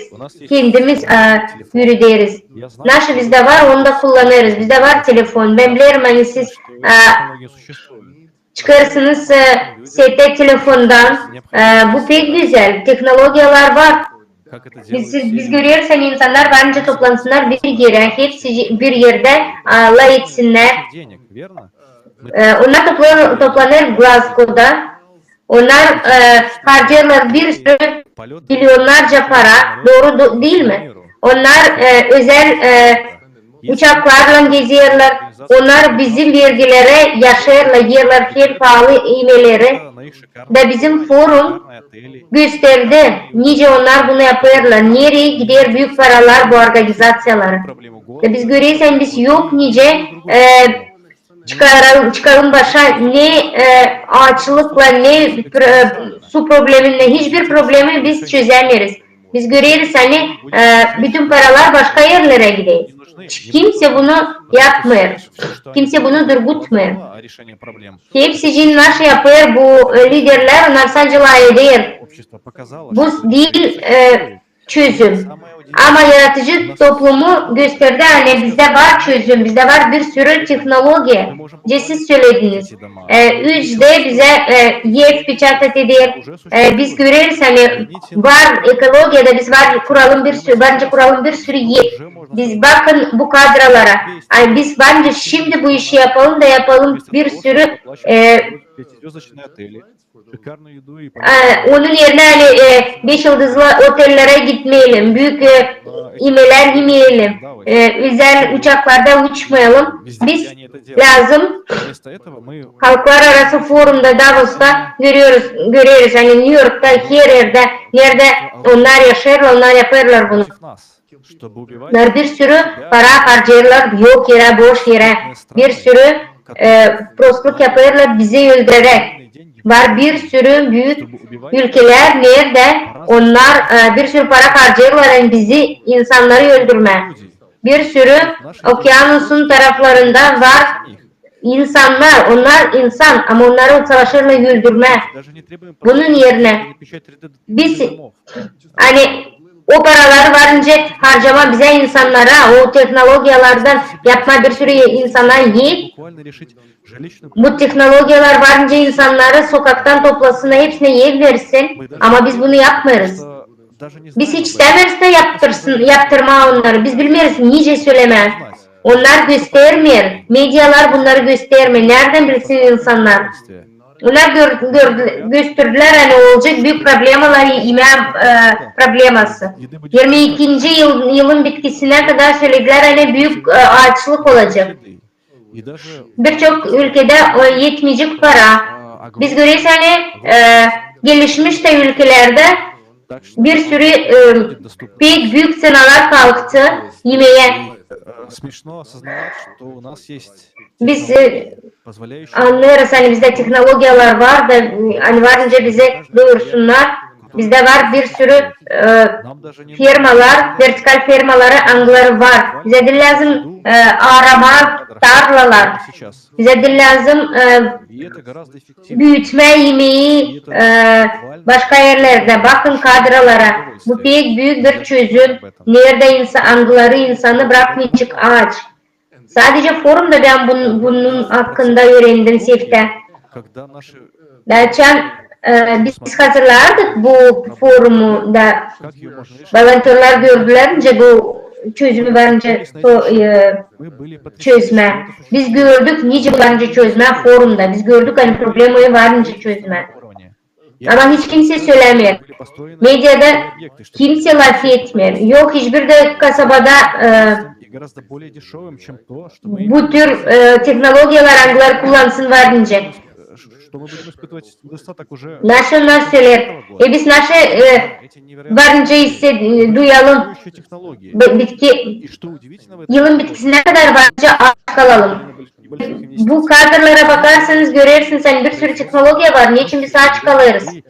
kendimiz, e, ürüderiz. Naşı bizdä var, onu da kullanêrız. Bizdä var telefon. Bän bilerim, ani siz, e, çıkêrsınız, e, setä telefondan. E, bu pek gözäl. Tehnologiyalar var. Biz, biz göreriz, ani insannar varınca toplansınnar bir erä, hepsi bir erdä, e, laf etsinnär. E, onnar topla-, toplanêr Glazgoda. Onnar, e, harcêêrlar bir sürü milyonnarca para, dooru do-, diil mi? Onnar, e, özäl, e, uçaklarlan gezerlär. Onnar bizim vergilerä yaşêêrlar, erlär hem paalı imeleri. Da bizim forum gösterdi, nicä onnar bunu yapêrlar, nereyi gider büük paralar bu organizaţiyalara. Da biz göreriz, ani biz yok nicä, e, çıkaralım, çıkaralım başa ne, e, aaçlıklan, ne pro-, su probleminnän, hiçbir problemi biz çözämeeriz. Biz göreriz, ani, e, bütün paralar başka erlerä gider. Kimsä bunu yapmêêr. Kimsä bunu durgutmêêr. Hepsicii naşı yapêr bu, e, liderlär, onnar sadece laf eder. Bu diil, e, çözüm. Ama yaratıcı toplumu gösterdi, ani bizdä var çözüm, bizdä var bir sürü tehnologiya. Nicä siz sölediniz, e, üç D bizä, e, ev pecaatat eder. E, biz göreriz, ani var ekologiyada, biz var kuralım bir sürü, var nicä kuralım bir sürü ev. Biz bakın bu kadralara. Ay, biz var nicä şindi bu işi yapalım da yapalım bir sürü, e, e, onun erinä, ani, e, beş yıldızlı otellerä gitmeyelim, büük, e, imeler imeyelim, e, özel uçaklarda uçmayalım. Biz lääzım halklararası forumda Davosta görüyoruz, göreriz, ani Nyu-Yorkta, her erdä, neredä onnar yaşêêrlar, onnar yapêrlar bunu. Onnar bir sürü para harcêêrlar, yok erä, boş erä. Bir sürü, e, prostluk yapêrlar bizi öldüräräk. Var bir sürü büük ülkelär, neredä onnar, e, bir sürü para harcêêrlar, ani bizi, insannarı öldürmää. Bir sürü okeanusun taraflarında var insannar, onnar insan, ama onnarı savaşêrlar öldürmää. Bunun erinä biz, ani o paraları var nicä harcamaa bizä, insannara, o tehnologiyalardan yapmaa bir sürü insana ev. Bu tehnologiyalar var nicä insannarı sokaktan toplasın, hepsinä ev versin, ama biz bunu yapmêêrız. Biz hiç istämeeriz dä yaptırsın, yaptırmaa onnarı. Biz bilmeeriz, nicä sölemää. Onnar göstermeer, medialar bunnarı göstermeer. Neredän bilsin insannar? Onnar gör-, gör-, gösterdilär, ani olacek büük problemalar, imää, e, probleması. Yirmi ikinci yıl, yılın bitkisinä kadar söledilär, ani büük, e, aaçlık olacek. Birçok ülkedä, e, etmeyecek para. Biz göreriz, ani, e, gelişmiş dä ülkelerdä bir sürü, e, pek büük ţenalar kalktı imeä. Biz, e, annêêrız, ani bizdä tehnologiyalar var da, e, ani var nicä bizi doyursunnar. Bizdä var bir sürü, e, fermalar, vertikal fermaları, angıları var. Bizä diil lääzım, e, aramaa tarlalar. Bizä diil lääzım, e, büütmää imeyi, e, başka erlerdä. Bakın kadralara. Bu pek büük bir çözüm. Neredä insa-, angıları insanı brakmayacek aaç. Sadecä forumda bän bun-, bunun hakkında üürendim seftä. Da açan, e, biz hazırlardık bu forumu da, volontörlar gördülär nicä bu çözümü var nicä so-, e, çözmää. Biz gördük nicä var nicä çözmää forumda. Biz gördük, ani problemayı var nicä çözmää. Ama hiç kimsey sölämeer. Mediada kimsey lafetmeer. Yok hiçbir dä kasabada, e, bu tür, e, tehnologiyalar, angıları kullansın var nicä. Naşı onnar söleer. E, biz naşı, e, var nicä ise, e, duyalım. Bi-, bitki, yılın bitkisinä kadar var nicä aaç kalalım. Bu kadralara bakarsanız, görersiniz, ani bir sürü tehnologiya var. Neçin biz aaç kalêrız?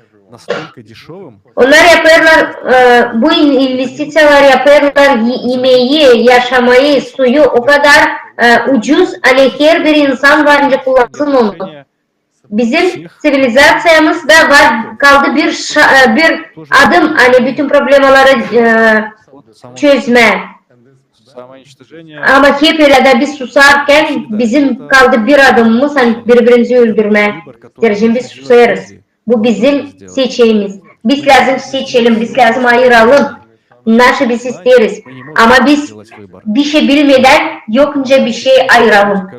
Onnar yapêrlar, e, bu in-, investiţiyalar yapêrlar i-, imeyi, yaşamayı, suyu o kadar, e, ucuz, ani herbir insan var nicä kullansın onu. Bizim ţivilizaţiyamızda var, kaldı bir şa-, e, bir adım, ani bütün problemaları, e, çözmää. Ama hep ölä dä biz susarkän bizim kaldı bir adımımız, ani biri-birimizi öldürmää. Derecen biz susêrız. Bu bizim seçimimiz. Biz lääzım seçelim, biz lääzım ayıralım. Naşı biz isteeriz. Ama biz bişey bilmedän yok nicä bişey ayıralım.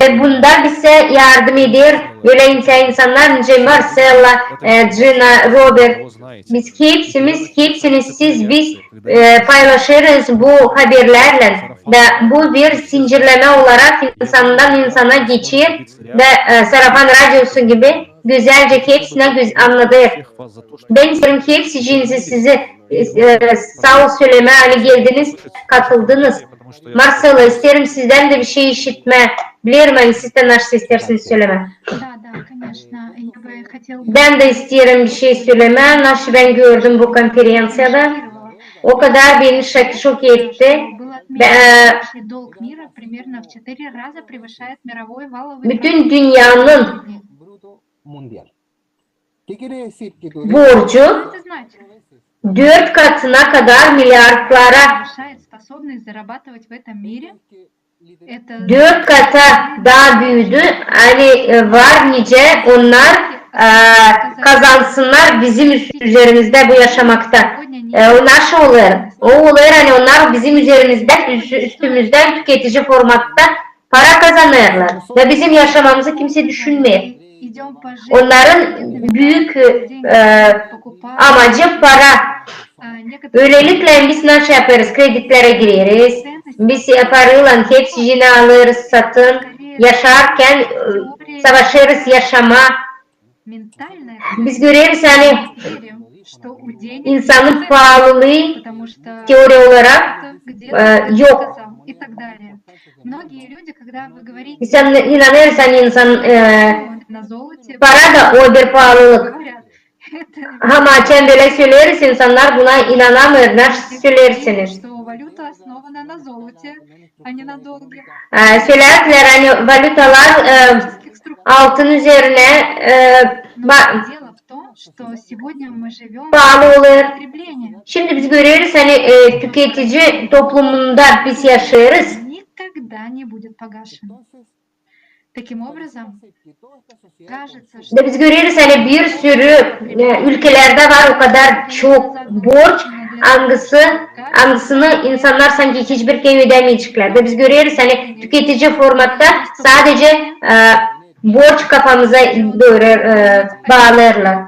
Ve bunda bizä yardım eder ölä insa-, insannar nicä Marcella, e, Gina, Robert. Biz hepsimiz, hepsini siz, biz, e, paylaşêrız bu haberlärlän. Da bu bir zincirlemä olarak insandan insana geçer. Da, e, sarafan radiosu gibi gözälcä hepsinä göz-, annadêr. Bän isteerim hepsicinizi, sizi, e, saa ol sölemää, ani geldiniz, katıldınız. Marcella, isteerim sizdän dä bişey işitmää. Bilerim, ani siz dä naşey isteersiniz sölemää. Bän dä isteerim bişey sölemää, naşı bän gördüm bu konferenţiyada. O kadar beni şok, şok etti. Bä-, bütün dünnenin borcu dört katına kadar, milyardlara, dört kata taa büüdü. Ani, e, var nicä onnar, e, kazansınnar bizim üz-, üzerimizdä bu yaşamakta. E, o nasıl olêr? O olêr, ani onnar bizim üzerimizdän, üz-, üstümüzdän tüketici formatta para kazanêrlar. Da bizim yaşamamızı kimsey düşünmeer. Onnarın büük, e, amacı para. Ölelikle biz nasıl yapêrız? Kreditlerä gireriz. Biz, e, paraylan hepsicini alêrız satın. Yaşarkan, e, savaşêrız yaşamaa. Biz göreriz, ani insanın paalılıı teoriya olarak, e, yok. Biz inanêrız, ani insan, e, para da o bir paalılık. Ama açan bölä söleriz, insannar buna inanamêêr, nasıl sölersiniz? E, sölärdilär, ani valutalar, e, altın üzerinä, e, ba-, paalı olêr. Şindi biz göreriz, ani, e, tüketici toplumunda biz yaşêêrız. Da biz göreriz, ani bir sürü, e, ülkelerdä var o kadar çok borç, angısı, angısını insannar sanki hiçbir kerä ödämeyeceklär. Da biz göreriz, ani tüketici formatta sadece, e, borç kafamıza dooru, e, baalêêrlar.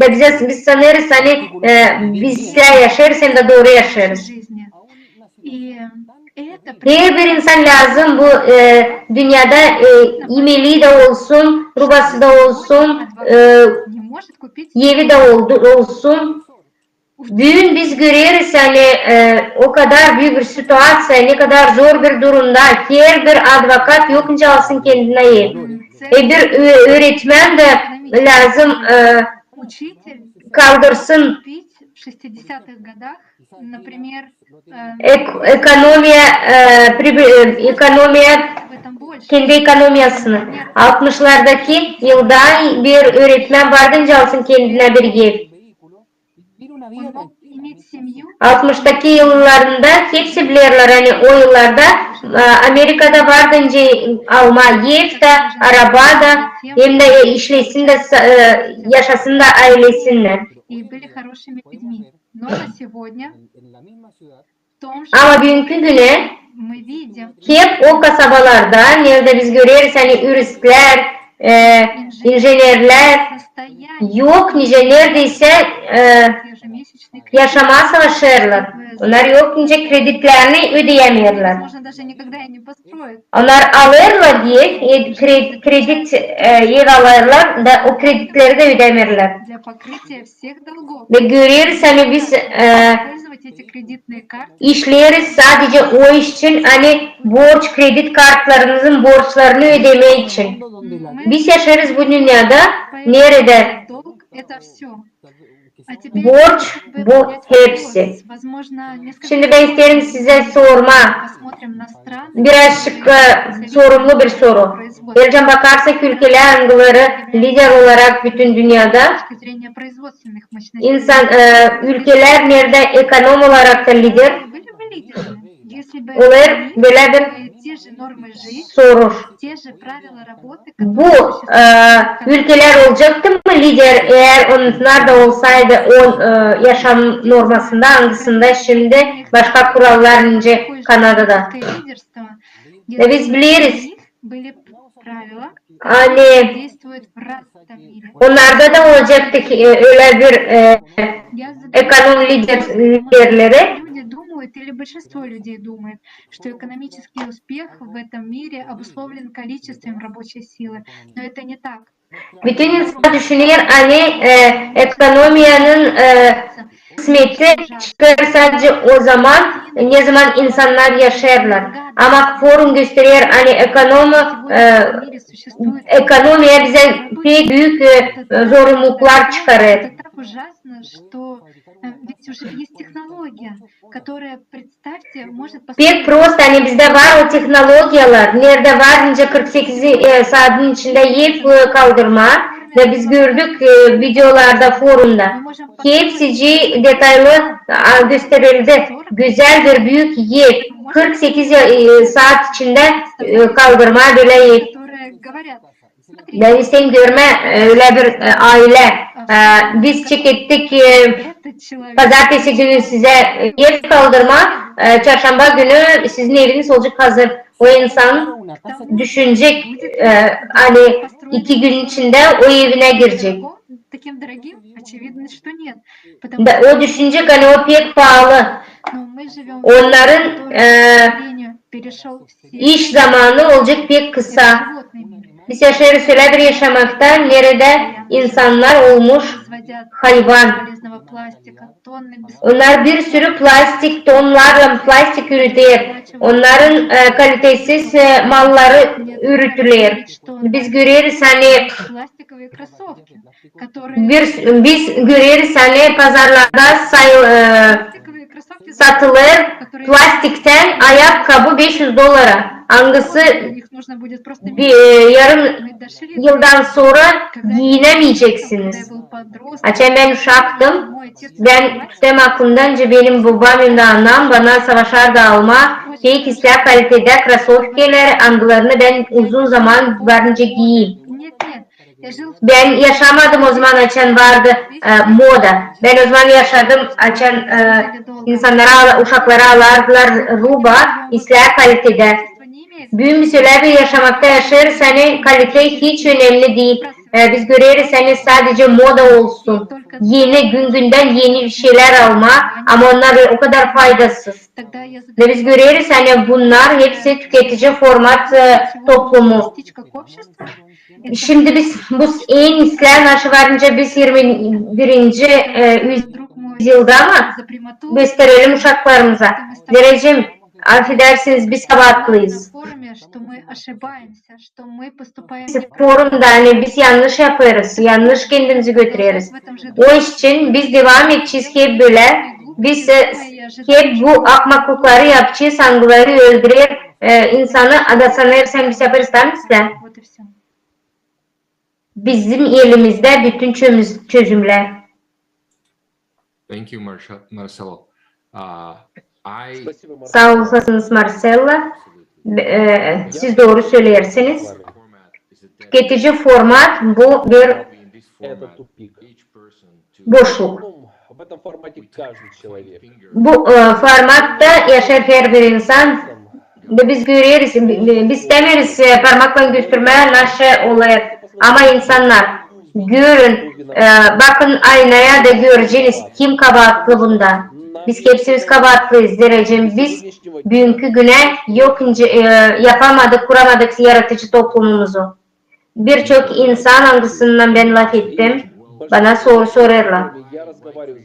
Da bizä, biz sanêrız, ani, e, biz islää yaşêêrız, hem dä dooru yaşêêrız. Herbir insan lääzım bu, e, dünnedä, e, imeklii dä olsun, rubası da olsun, e, evi dä oldu-, olsun. Büün biz göreriz, ani, e, o kadar büük bir situaţiya, ne kadar zor bir durumda, herbir advokat yok nicä alsın kendinä ev. E, bir ö-, üüretmän dä lääzım, e, kaldırsın. Ek-, ekonomiya, e, pribi-, e, ekonomiya, kendi ekonomiyasını. Altmışlardaki yılda bir üüretmän vardı nicä alsın kendinä bir ev. Altmıştaki yıllarında hepsi bilerlär, ani o yıllarda, e, Amerikada vardı nicä almaa ev dä, araba da, hem dä, e, işlesin dä, sa-, e, yaşasın da aylesinnän. Ama büünkü günä hep o kasabalarda, neredä biz göreriz, ani üristlär, e, injenerlär yok nicä, neredaysä, e, yaşamaa savaşêrlar. Onnar yok nicä kreditlerini ödeyämeerlär. Onnar alêrlar diil, e, kre-, kredit, e, ev alêrlar da o kreditleri dä ödämeerlär. Ve göreriz, ani biz, e, işleeriz sadece o iş için, ani borç, kredit kartlarımızın borçlarını ödemek için. Biz yaşêêrız bu dünnedä, neredä borç bu hepsi. Şindi bän isteerim sizä sormaa birazcık, e, sorumlu bir soru. Elcan bakarsak ülkelär, angıları lider olarak bütün dünnedä, insan, e, ülkelär, neredä ekonom olarak da lider, olêr bölä bir soruş. Bu, e, ülkelär olacaktı mı lider, eer onnar da olsaydı o, e, yaşam normasında, angısında şindi başka kurallar nicä Kanadada? Da biz bileriz, ani onnarda da olacaktı ki, e, ölä bir, e, ekonom lider, liderleri. Bütün insan düşüner, ani, e, ekonomiyanın, e, kısmeti çıkêr sadece o zaman, nezaman insannar yaşêêrlar. Ama forum gösterer, ani ekonomi, e, ekonomiya bizä pek büük, e, zorunluluklar çıkarêr. Pek prosto, ani bizdä var o tehnologiyalar, neredä var nicä kırk sekiz, e, saadın içindä ev, e, kaldırmaa, Da biz gördük e, videolarda, forumda. Hepsicii detaylı a, gösterildi. Gözäl bir büük ev. Kırk sekiz ya- e, saat içindä e, kaldırmaa bölä ev. Da isteerim görmää e, ölä bir e, aylä. E, biz çekettik e, pazartesi günü sizä e, ev kaldırmaa, e, çarşamba günü sizin eviniz olacek hazır. O insan düşünecek e, ani iki gün içindä o evinä girecek. Da o düşünecek, ani o pek paalı. Onnarın e, iş zamanı olacek pek kısa. Biz yaşêêrız ölä bir yaşamakta, neredä insannar olmuş hayvan. Onnar bir sürü plastik, tonnarlan plastik ürüter. Onnarın e, kalitesiz e, malları ürütüler. Biz göreriz, ani bir, biz göreriz, ani pazarlarda say, e, satılêr plastiktän ayakkabı beş üz dollara, angısı bir, e, yarım yıldan sora giyinemeyeceksiniz. Açan bän uşaktım, bän tutarım aklımda, nicä benim bobam hem dä anam bana savaşardı almaa pek islää kalitedä krasovkalar, angılarını bän uzun zaman varınca giyeyim. Bän yaşamadım o zaman, açan vardı e, moda. Bän o zaman yaşadım, açan e, insannara, uşaklara alardılar ruba islää kalitedä. Büün biz ölä bir yaşamakta yaşêêrız, ani kalite hiç önemli diil. E, biz göreriz, ani sadecä moda olsun. Eni, gün-gündän eni bir şeylär almaa, ama onnar o kadar faydasız. Da biz göreriz, ani bunnar hepsi tüketici format e, toplumu. Şindi biz bu en islää naşı varınca biz irmi birinci e, üzyılda ama gösterelim uşaklarımıza. Derecem, afedersiniz, biz kabaatlıyız. Forumda, ani biz yannış yapêrız, yannış kendimizi götüreriz. O iş için biz devam edecez hep bölä, biz e, hep bu akmaklıkları yapacez, angıları öldürer e, insanı, da sanêrsın, biz yapêrız tam islää. Bizim elimizdä bütün çözümlär. Saa olasınız, Marcella. E, siz dooru söleersiniz. Tüketici format bu bir boşluk. Bu e, formatta yaşêêr herbir insan. Da biz göreriz, bi- bi- biz istämeeriz e, parmaklan göstermää, naşı olêr. Ama insannar, görün, e, bakın aynaya da göreceniz, kim kabaatlı bunda. Biz hepsimiz kabaatlıyız, derecem. Biz büünkü günä yok nicä e, yapamadık, kuramadık yaratıcı toplumumuzu. Birçok insan, angısınnan bän lafettim, bana sor- sorêrlar.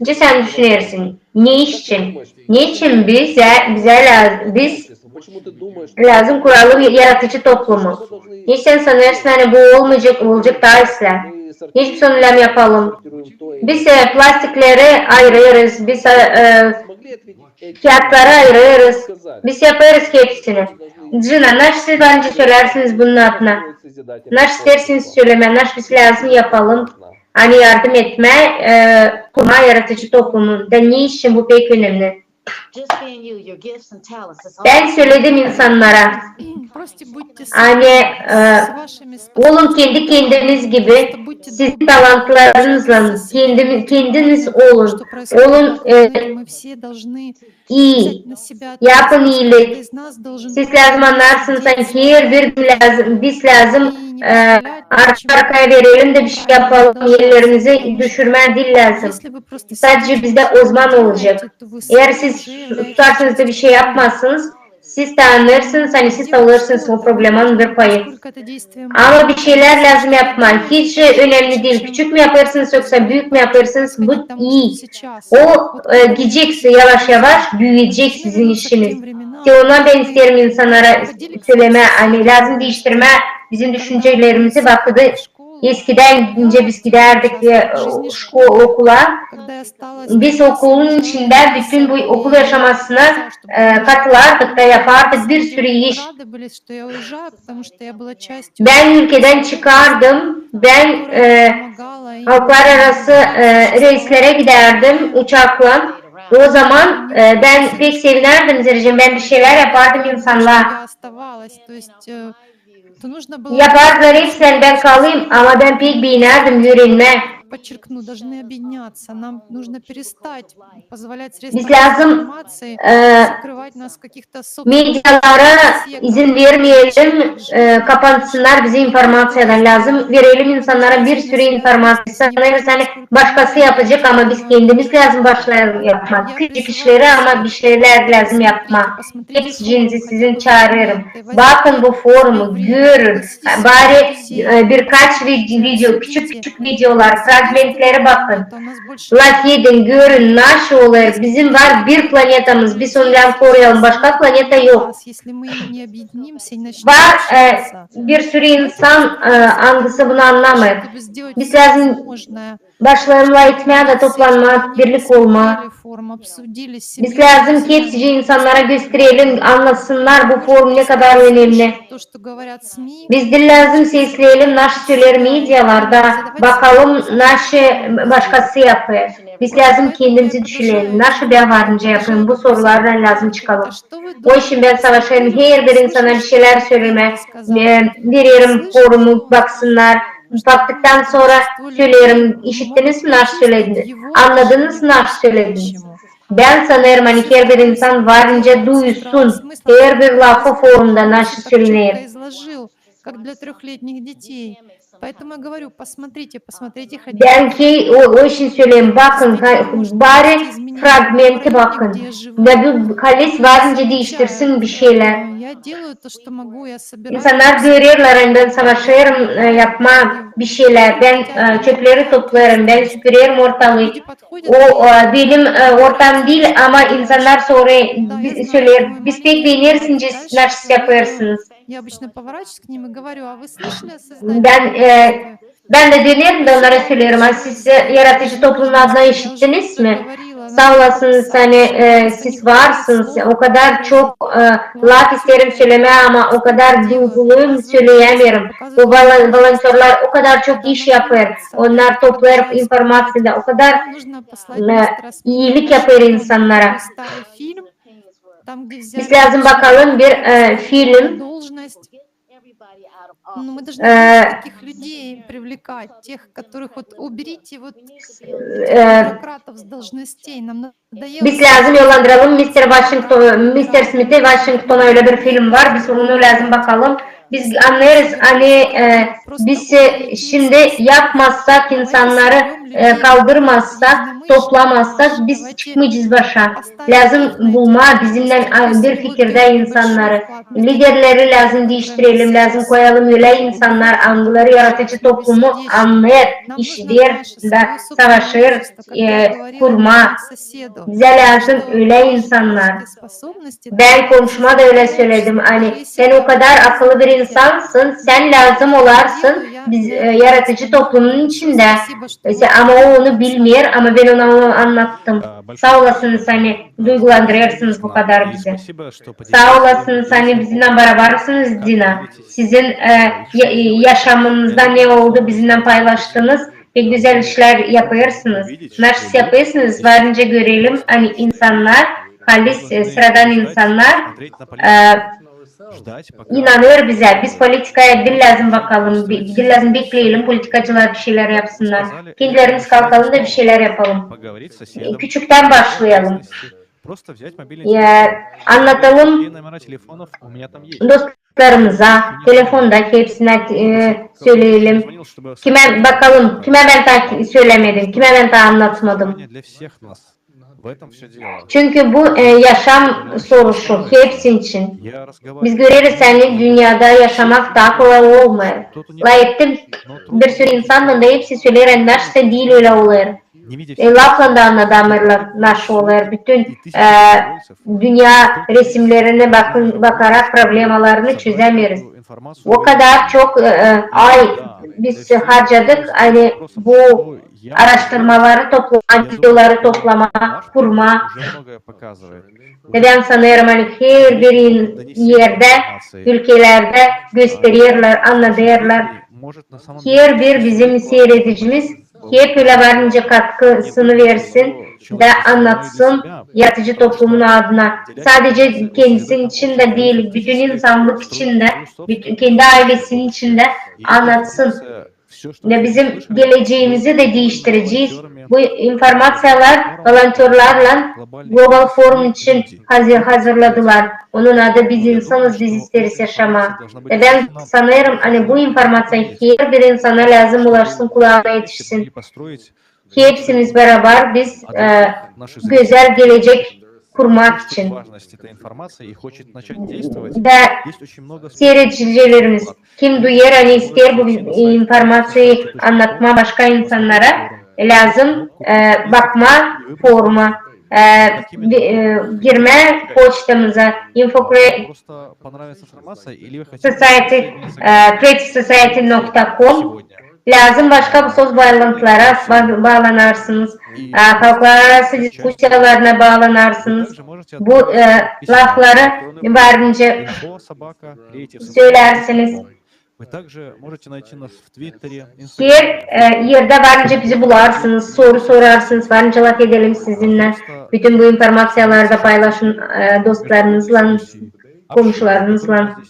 Nicä sän düşünersin? Ne için? Ne için bizä, bizä lääz- biz lääzım kuralım yaratıcı toplumu? Ne için sän sanêrsın, ani bu olmayacek, olacek taa islää? Ne için biz onu lääzım yapalım? Biz e, plastikleri ayırêrız, biz e, e, kiyatları ayırêrız. Biz yapêrız hepsini. Cina, naşı siz bana söleersiniz bunun adına? Naşı isteersiniz sölemää, naşı biz lääzım yapalım? Ani yardım etmää, e, kurmaa yaratıcı toplumu. Da ne için bu pek önemli? Bän söledim insannara, ani e, olun kendi kendiniz gibi, sizin talantlarınızlan kendimi- kendiniz olun. Olun e, ii, yapın iilik. Siz lääzım annarsınız, ani herbir lääzım, biz lääzım e, arka-arkaya verelim da bir şey yapalım, ellerimizi düşürmää diil lääzım. Sadecä bizdä o zaman olacek. Eer siz su- susarsınız da bir şey yapmazsınız, siz taa anêrsınız, ani siz taa olêrsınız o problemanın bir payı. Ama bir şeylär lääzım yapmaa. Hiç önemli diil, küçük mü yapêrsınız, yoksa büük mü yapêrsınız, bu ii. O e, gidecek, yavaş-yavaş büüyecek sizin işiniz. Te ondan bän isteerim insannara sölemää, ani lääzım diiştirmää bizim düşüncelerimizi, bakıda eskidän nicä biz gidärdik e, şko- okula. Biz okulun içindä bütün bu okul yaşamasına e, katılardık da yapardık bir sürü iş. Bän ülkedän çıkardım, Bän e, halklararası e, reyslerä gidärdim uçaklan. O zaman e, bän pek sevinärdim, zerä bän bir şeylär yapardım insannara. Yapardılar hepsini, bän kalayım, ama bän pek beenärdim üürenmää. Biz lääzım e, medialara izin vermeyelim, e, kapansınnar bizi informaţiyadan. Lääzım verelim insannara bir sürü informaţiya. Sanêrız, ani başkası yapacek, ama biz kendimiz lääzım başlayalım yapmaa. Küçük işleri, ama bir şeylär lääzım yapmaa. Hepsicinizi sizin çaarêrım. Bakın bu forumu, görün. Bari e, birkaç vid- video, küçük küçük videolar, fragmentleri bakın. Lafedin, görün, naşı olêr. Bizim var bir planetamız, biz onu lääzım koruyalım. Başka planeta yok. Var e, bir sürü insan, e, angısı bunu annamêêr. Biz lääzım başlayalım lafetmää da toplanmaa, birlik olmaa. Biz lääzım hepsicii insannara gösterelim, annasınnar bu forum ne kadar önemli. Biz diil lääzım sesleyelim, naşı söleer medialar da, bakalım, naşı başkası yapêr. Biz lääzım kendimizi düşünelim, naşı bän varınca yapêrım, bu sorulardan lääzım çıkalım. O için bän savaşêrım herbir insana bir şeylär sölemää, e, vererim forumu, baksınnar. Baktıktan sora söleerim, işittiniz mi, naşı söledim? Annadınız mı, naşı söledim? Bän sanêrım, ani herbir insan varınca duysun, herbir lafı forumda naşı söleer. Bän ki o, o için söleerim, bakın, bari fragmenti bakın. Da bu halis varınca diiştirsin bir şeylär. İnsannar görerlär, ani bän savaşêrım e, yapmaa bir şeylär. Bän e, çöpleri toplêêrım, bän süpürerim ortalıı. O e, benim e, ortam diil, ama insannar sora söleer, biz pek beeneriz, naşı siz yapêrsınız. Bän e, bän dä dönerim dä onnara söleerim, a siz e, yaratıcı toplumun adına işittiniz mi? Saa olasınız, ani e, siz varsınız. O kadar çok e, laf isteerim sölemää, ama o kadar duyguluyum, söleyämeerim. Bu volontörlar o kadar çok iş yapêr. Onnar toplêêr informaţiyayı da, o kadar e, iilik yapêr insannara. Biz lääzım bakalım bir e, film. Biz lääzım yollandıralım mister Washington, mister Smithi Washingtona, ölä bir film var, biz onu lääzım bakalım. Biz annêêrız, ani e, biz e, şindi yapmazsak, insannarı e, kaldırmazsak, toplamazsak, biz çıkmayacez başa. Lääzım bulmaa bizimnän a, bir fikirdä insannarı. Liderleri lääzım diiştirelim, lääzım koyalım ölä insannar, angıları yaratıcı toplumu annêêr, işider da savaşêr e, kurmaa. Bizä lääzım ölä insannar. Bän konuşma da ölä söledim, ani sän o kadar akıllı bir insansın, sän lääzım olarsın biz e, yaratıcı toplumun içindä. E, ama o onu bilmeer, ama bän ona onu annattım. Saa olasınız, ani duygulandırêrsınız bu kadar bizi. Saa olasınız, ani bizimnän barabarsınız, Dina. Sizin e, ya- yaşamınızda ne oldu, bizimnän paylaştınız. Pek gözäl işlär yapêrsınız. Naşı yapêrsınız, varınca görelim, ani insannar, halis e, sıradan insannar e, inanêr bizä. Biz politikaya diil lääzım bakalım, bi- diil lääzım bekleyelim politikacılar bir şeylär yapsınnar. Kendilerimiz kalkalım da bir şeylär yapalım. E, küçüktän başlayalım. E, annatalım dostlarımıza, telefonda hepsinä e, söleyelim. Kimä bakalım, kimä bän taa sölämedim, kimä bän taa annatmadım. Çünkü bu e, yaşam soruşu hepsi için. Biz göreriz, ani dünnedä yaşamak taa kolay olmêêr. Lafettim, bir sürü insan, bunda hepsi söleer, ani naşısa diil ölä olêr. E, laflan da annadamêêrlar, naşı olêr. Bütün e, dünnä resimnerinä bakın, bakarak problemalarını çözämeeriz. O kadar çok e, e, ay biz harcadık, ani bu araştırmaları toplamaa, videoları toplamaa, kurmaa. Bän sanêrım, ani herbir erdä, ülkelerdä göstererlär, annadêrlar. Herbir bizim siiredicimiz hep ölä var nicä katkısını versin da annatsın yaradıcı toplumun adına. Sadece kendisi için dä diil, bütün insannık için dä, bütün, kendi aylesinin için dä annatsın. Da bizim gelecämizi dä diiştirecez. Bu informaţiyalar volontörlarlan Global Forum için hazır-, hazırladılar. Onun adı "Biz insanız, biz isteeriz yaşamaa". Da bän sanêrım, ani bu informaţiya herbir insana lääzım ulaşsın, kulaana etişsin. Hepsimiz barabar biz, e, gözäl gelecek kurmak için. Da siiredicilerimiz, kim duyêr, ani isteer bu informaţiyayı annatmaa başka insannara, lääzım, e, bakmaa foruma, e, girmää poçtamıza info society, e, creative society nokta com. Lääzım başka bu söz baalantılara ba-, baalanarsınız, e, halklararası diskusiyalarına baalanarsınız. Bu, e, lafları var nicä sölärsiniz. Her, e, erdä var nicä bizi bularsınız, soru sorarsınız, var nicä lafedelim sizinnän. Bütün bu informaţiyaları da paylaşın, e, dostlarınızlan, komşularınızlan.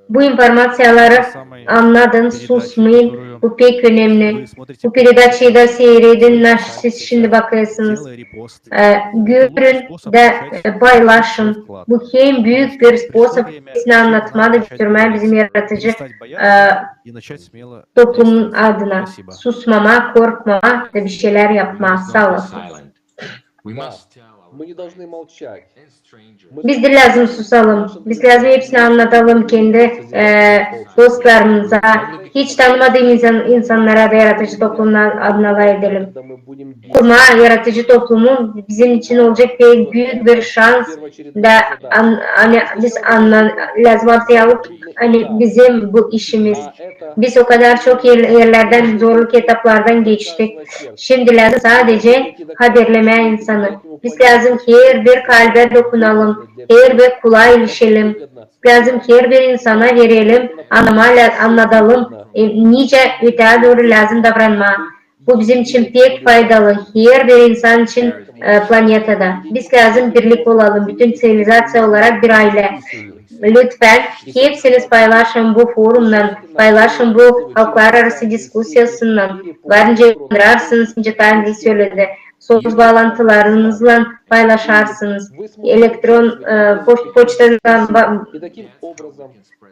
Bu informaţiyaları annadın, susmayın, bu pek önemli. Bu peredaçayı da siiredin, nasıl siz şindi bakêrsınız. E, görün da, e, paylaşın. Bu hem büük bir sposob hepsinä annatmaa da götürmää bizim yaradıcı, e, toplumun adına. Susmamaa, korkmamaa da bir şeylär yapmaa. Saa olasın. Biz diil lääzım susalım. Biz lääzım hepsinä annadalım, kendi, e, dostlarımıza, hiç tanımadığımız insan-, insannara da yaradıcı toplumun adına lafedelim. Kurmaa yaradıcı toplumu bizim için olacek pek büük bir şans da an-, ani biz anna-, lääzım annadalım, ani bizim bu işimiz. Biz o kadar çok er-, erlerdän, zorluk etaplardan geçtik. Şindi lääzım sadece haberlemää insanı. Biz lääzım herbir kalbä dokunalım, herbir kulaa ilişelim. Lääzım herbir insana verelim, annamaa lä-, annadalım, e, nicä ötää dooru lääzım davranmaa. Bu bizim için pek faydalı, herbir insan için, e, planetada. Biz lääzım birlik olalım, bütün ţivilizaţiya olarak bir aylä. Lütfen, hepsiniz paylaşın bu forumnan, paylaşın bu halklararası diskusiyasınnan. Var nicä inanarsınız, nicä Tanrı söledi. Söz baalantılarınızlan paylaşarsınız. Elektron, e, poç-, poçtadan ba-,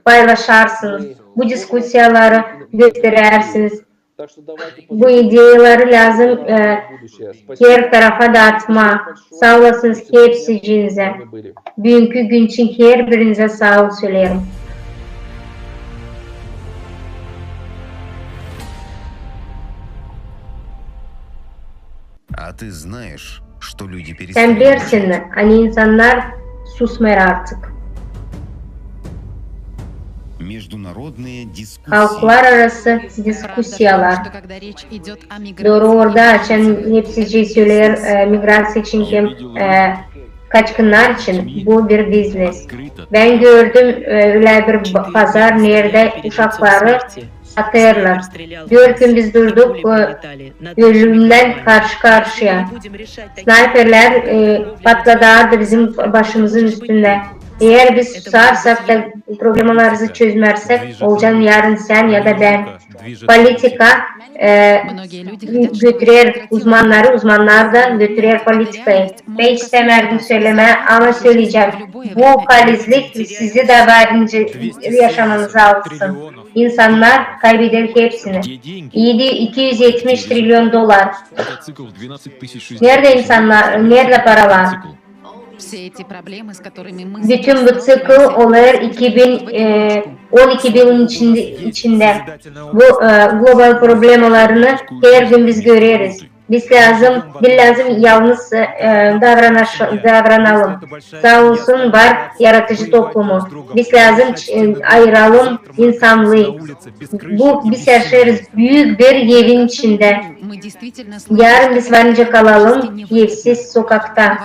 paylaşarsınız. Bu diskusiyaları gösterärsiniz. Bu ideyaları lääzım, e, her tarafa daatmaa. Saa olasınız hepsicinizä. Büünkü gün için herbirinizä saa ol söleerim. Sän bilersin, ani insannar susmêêr artık. Halklararası diskusiyalar. Dooru orada, açan hepsicii söleer, e, migraţiya için hem, e, kaçkınnar için bu bir biznes. Bän gördüm, e, ölä bir ba-, pazar, neredä uşakları satêrlar. Dört gün biz durduk, e, ölümnän karşı-karşıya. Snayperlär, e, patladardı bizim başımızın üstündä. Eer biz susarsak da problemalarımızı çözmärsek, olacan yarın sän ya da bän. Politika, e, götürer uzmannarı, uzmannar da götürer politikayı. Bän istämärdim sölemää, ama söleyecäm. Bu kalizlik sizi dä var nicä yaşamanızı alsın. İnsannar kaybeder hepsini. Edi, iki üz etmiş trilyon dolar. Neredä insannar, neredä paralar? Bütün bu ţikl olêr iki bin, e, on iki yılın içindä, içindä. Bu, e, global problemalarını her gün biz göreriz. Biz lääzım, diil lääzım yalnız e, davranalım. Saa olsun, var yaradıcı toplumu. Biz lääzım e, ayıralım insannıı. Bu biz yaşêêrız büük bir evin içindä. Yarın biz varınca kalalım evsiz sokakta.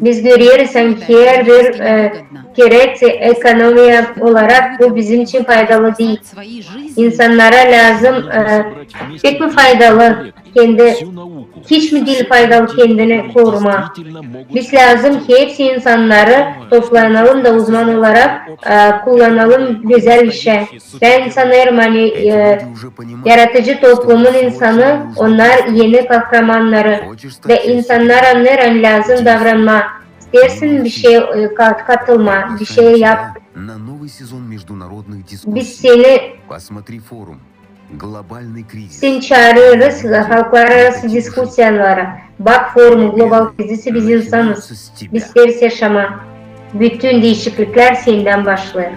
Biz göreriz, ani herbir e, kerä ekonomiya olarak bu bizim için faydalı diil. İnsannara lääzım e, pek mi faydalı kendi, hiç mi diil faydalı kendini korumaa? Biz lääzım hepsi insannarı toplanalım da uzman olarak e, kullanalım gözäl işä. Bän sanêrım, ani e, yaradıcı toplumun insanı, onnar eni kahramannarı. Da insannar annêêr, ani lääzım davranmaa. İsteersin bir şey e, kat- katılmaa, bir şey yap. Biz seni, seni çaarêrız halklararası diskusiyalara. Bak forumu, global krizisi, biz insanız. Biz isteeriz yaşamaa. Bütün diişikliklär sendän başlêêr.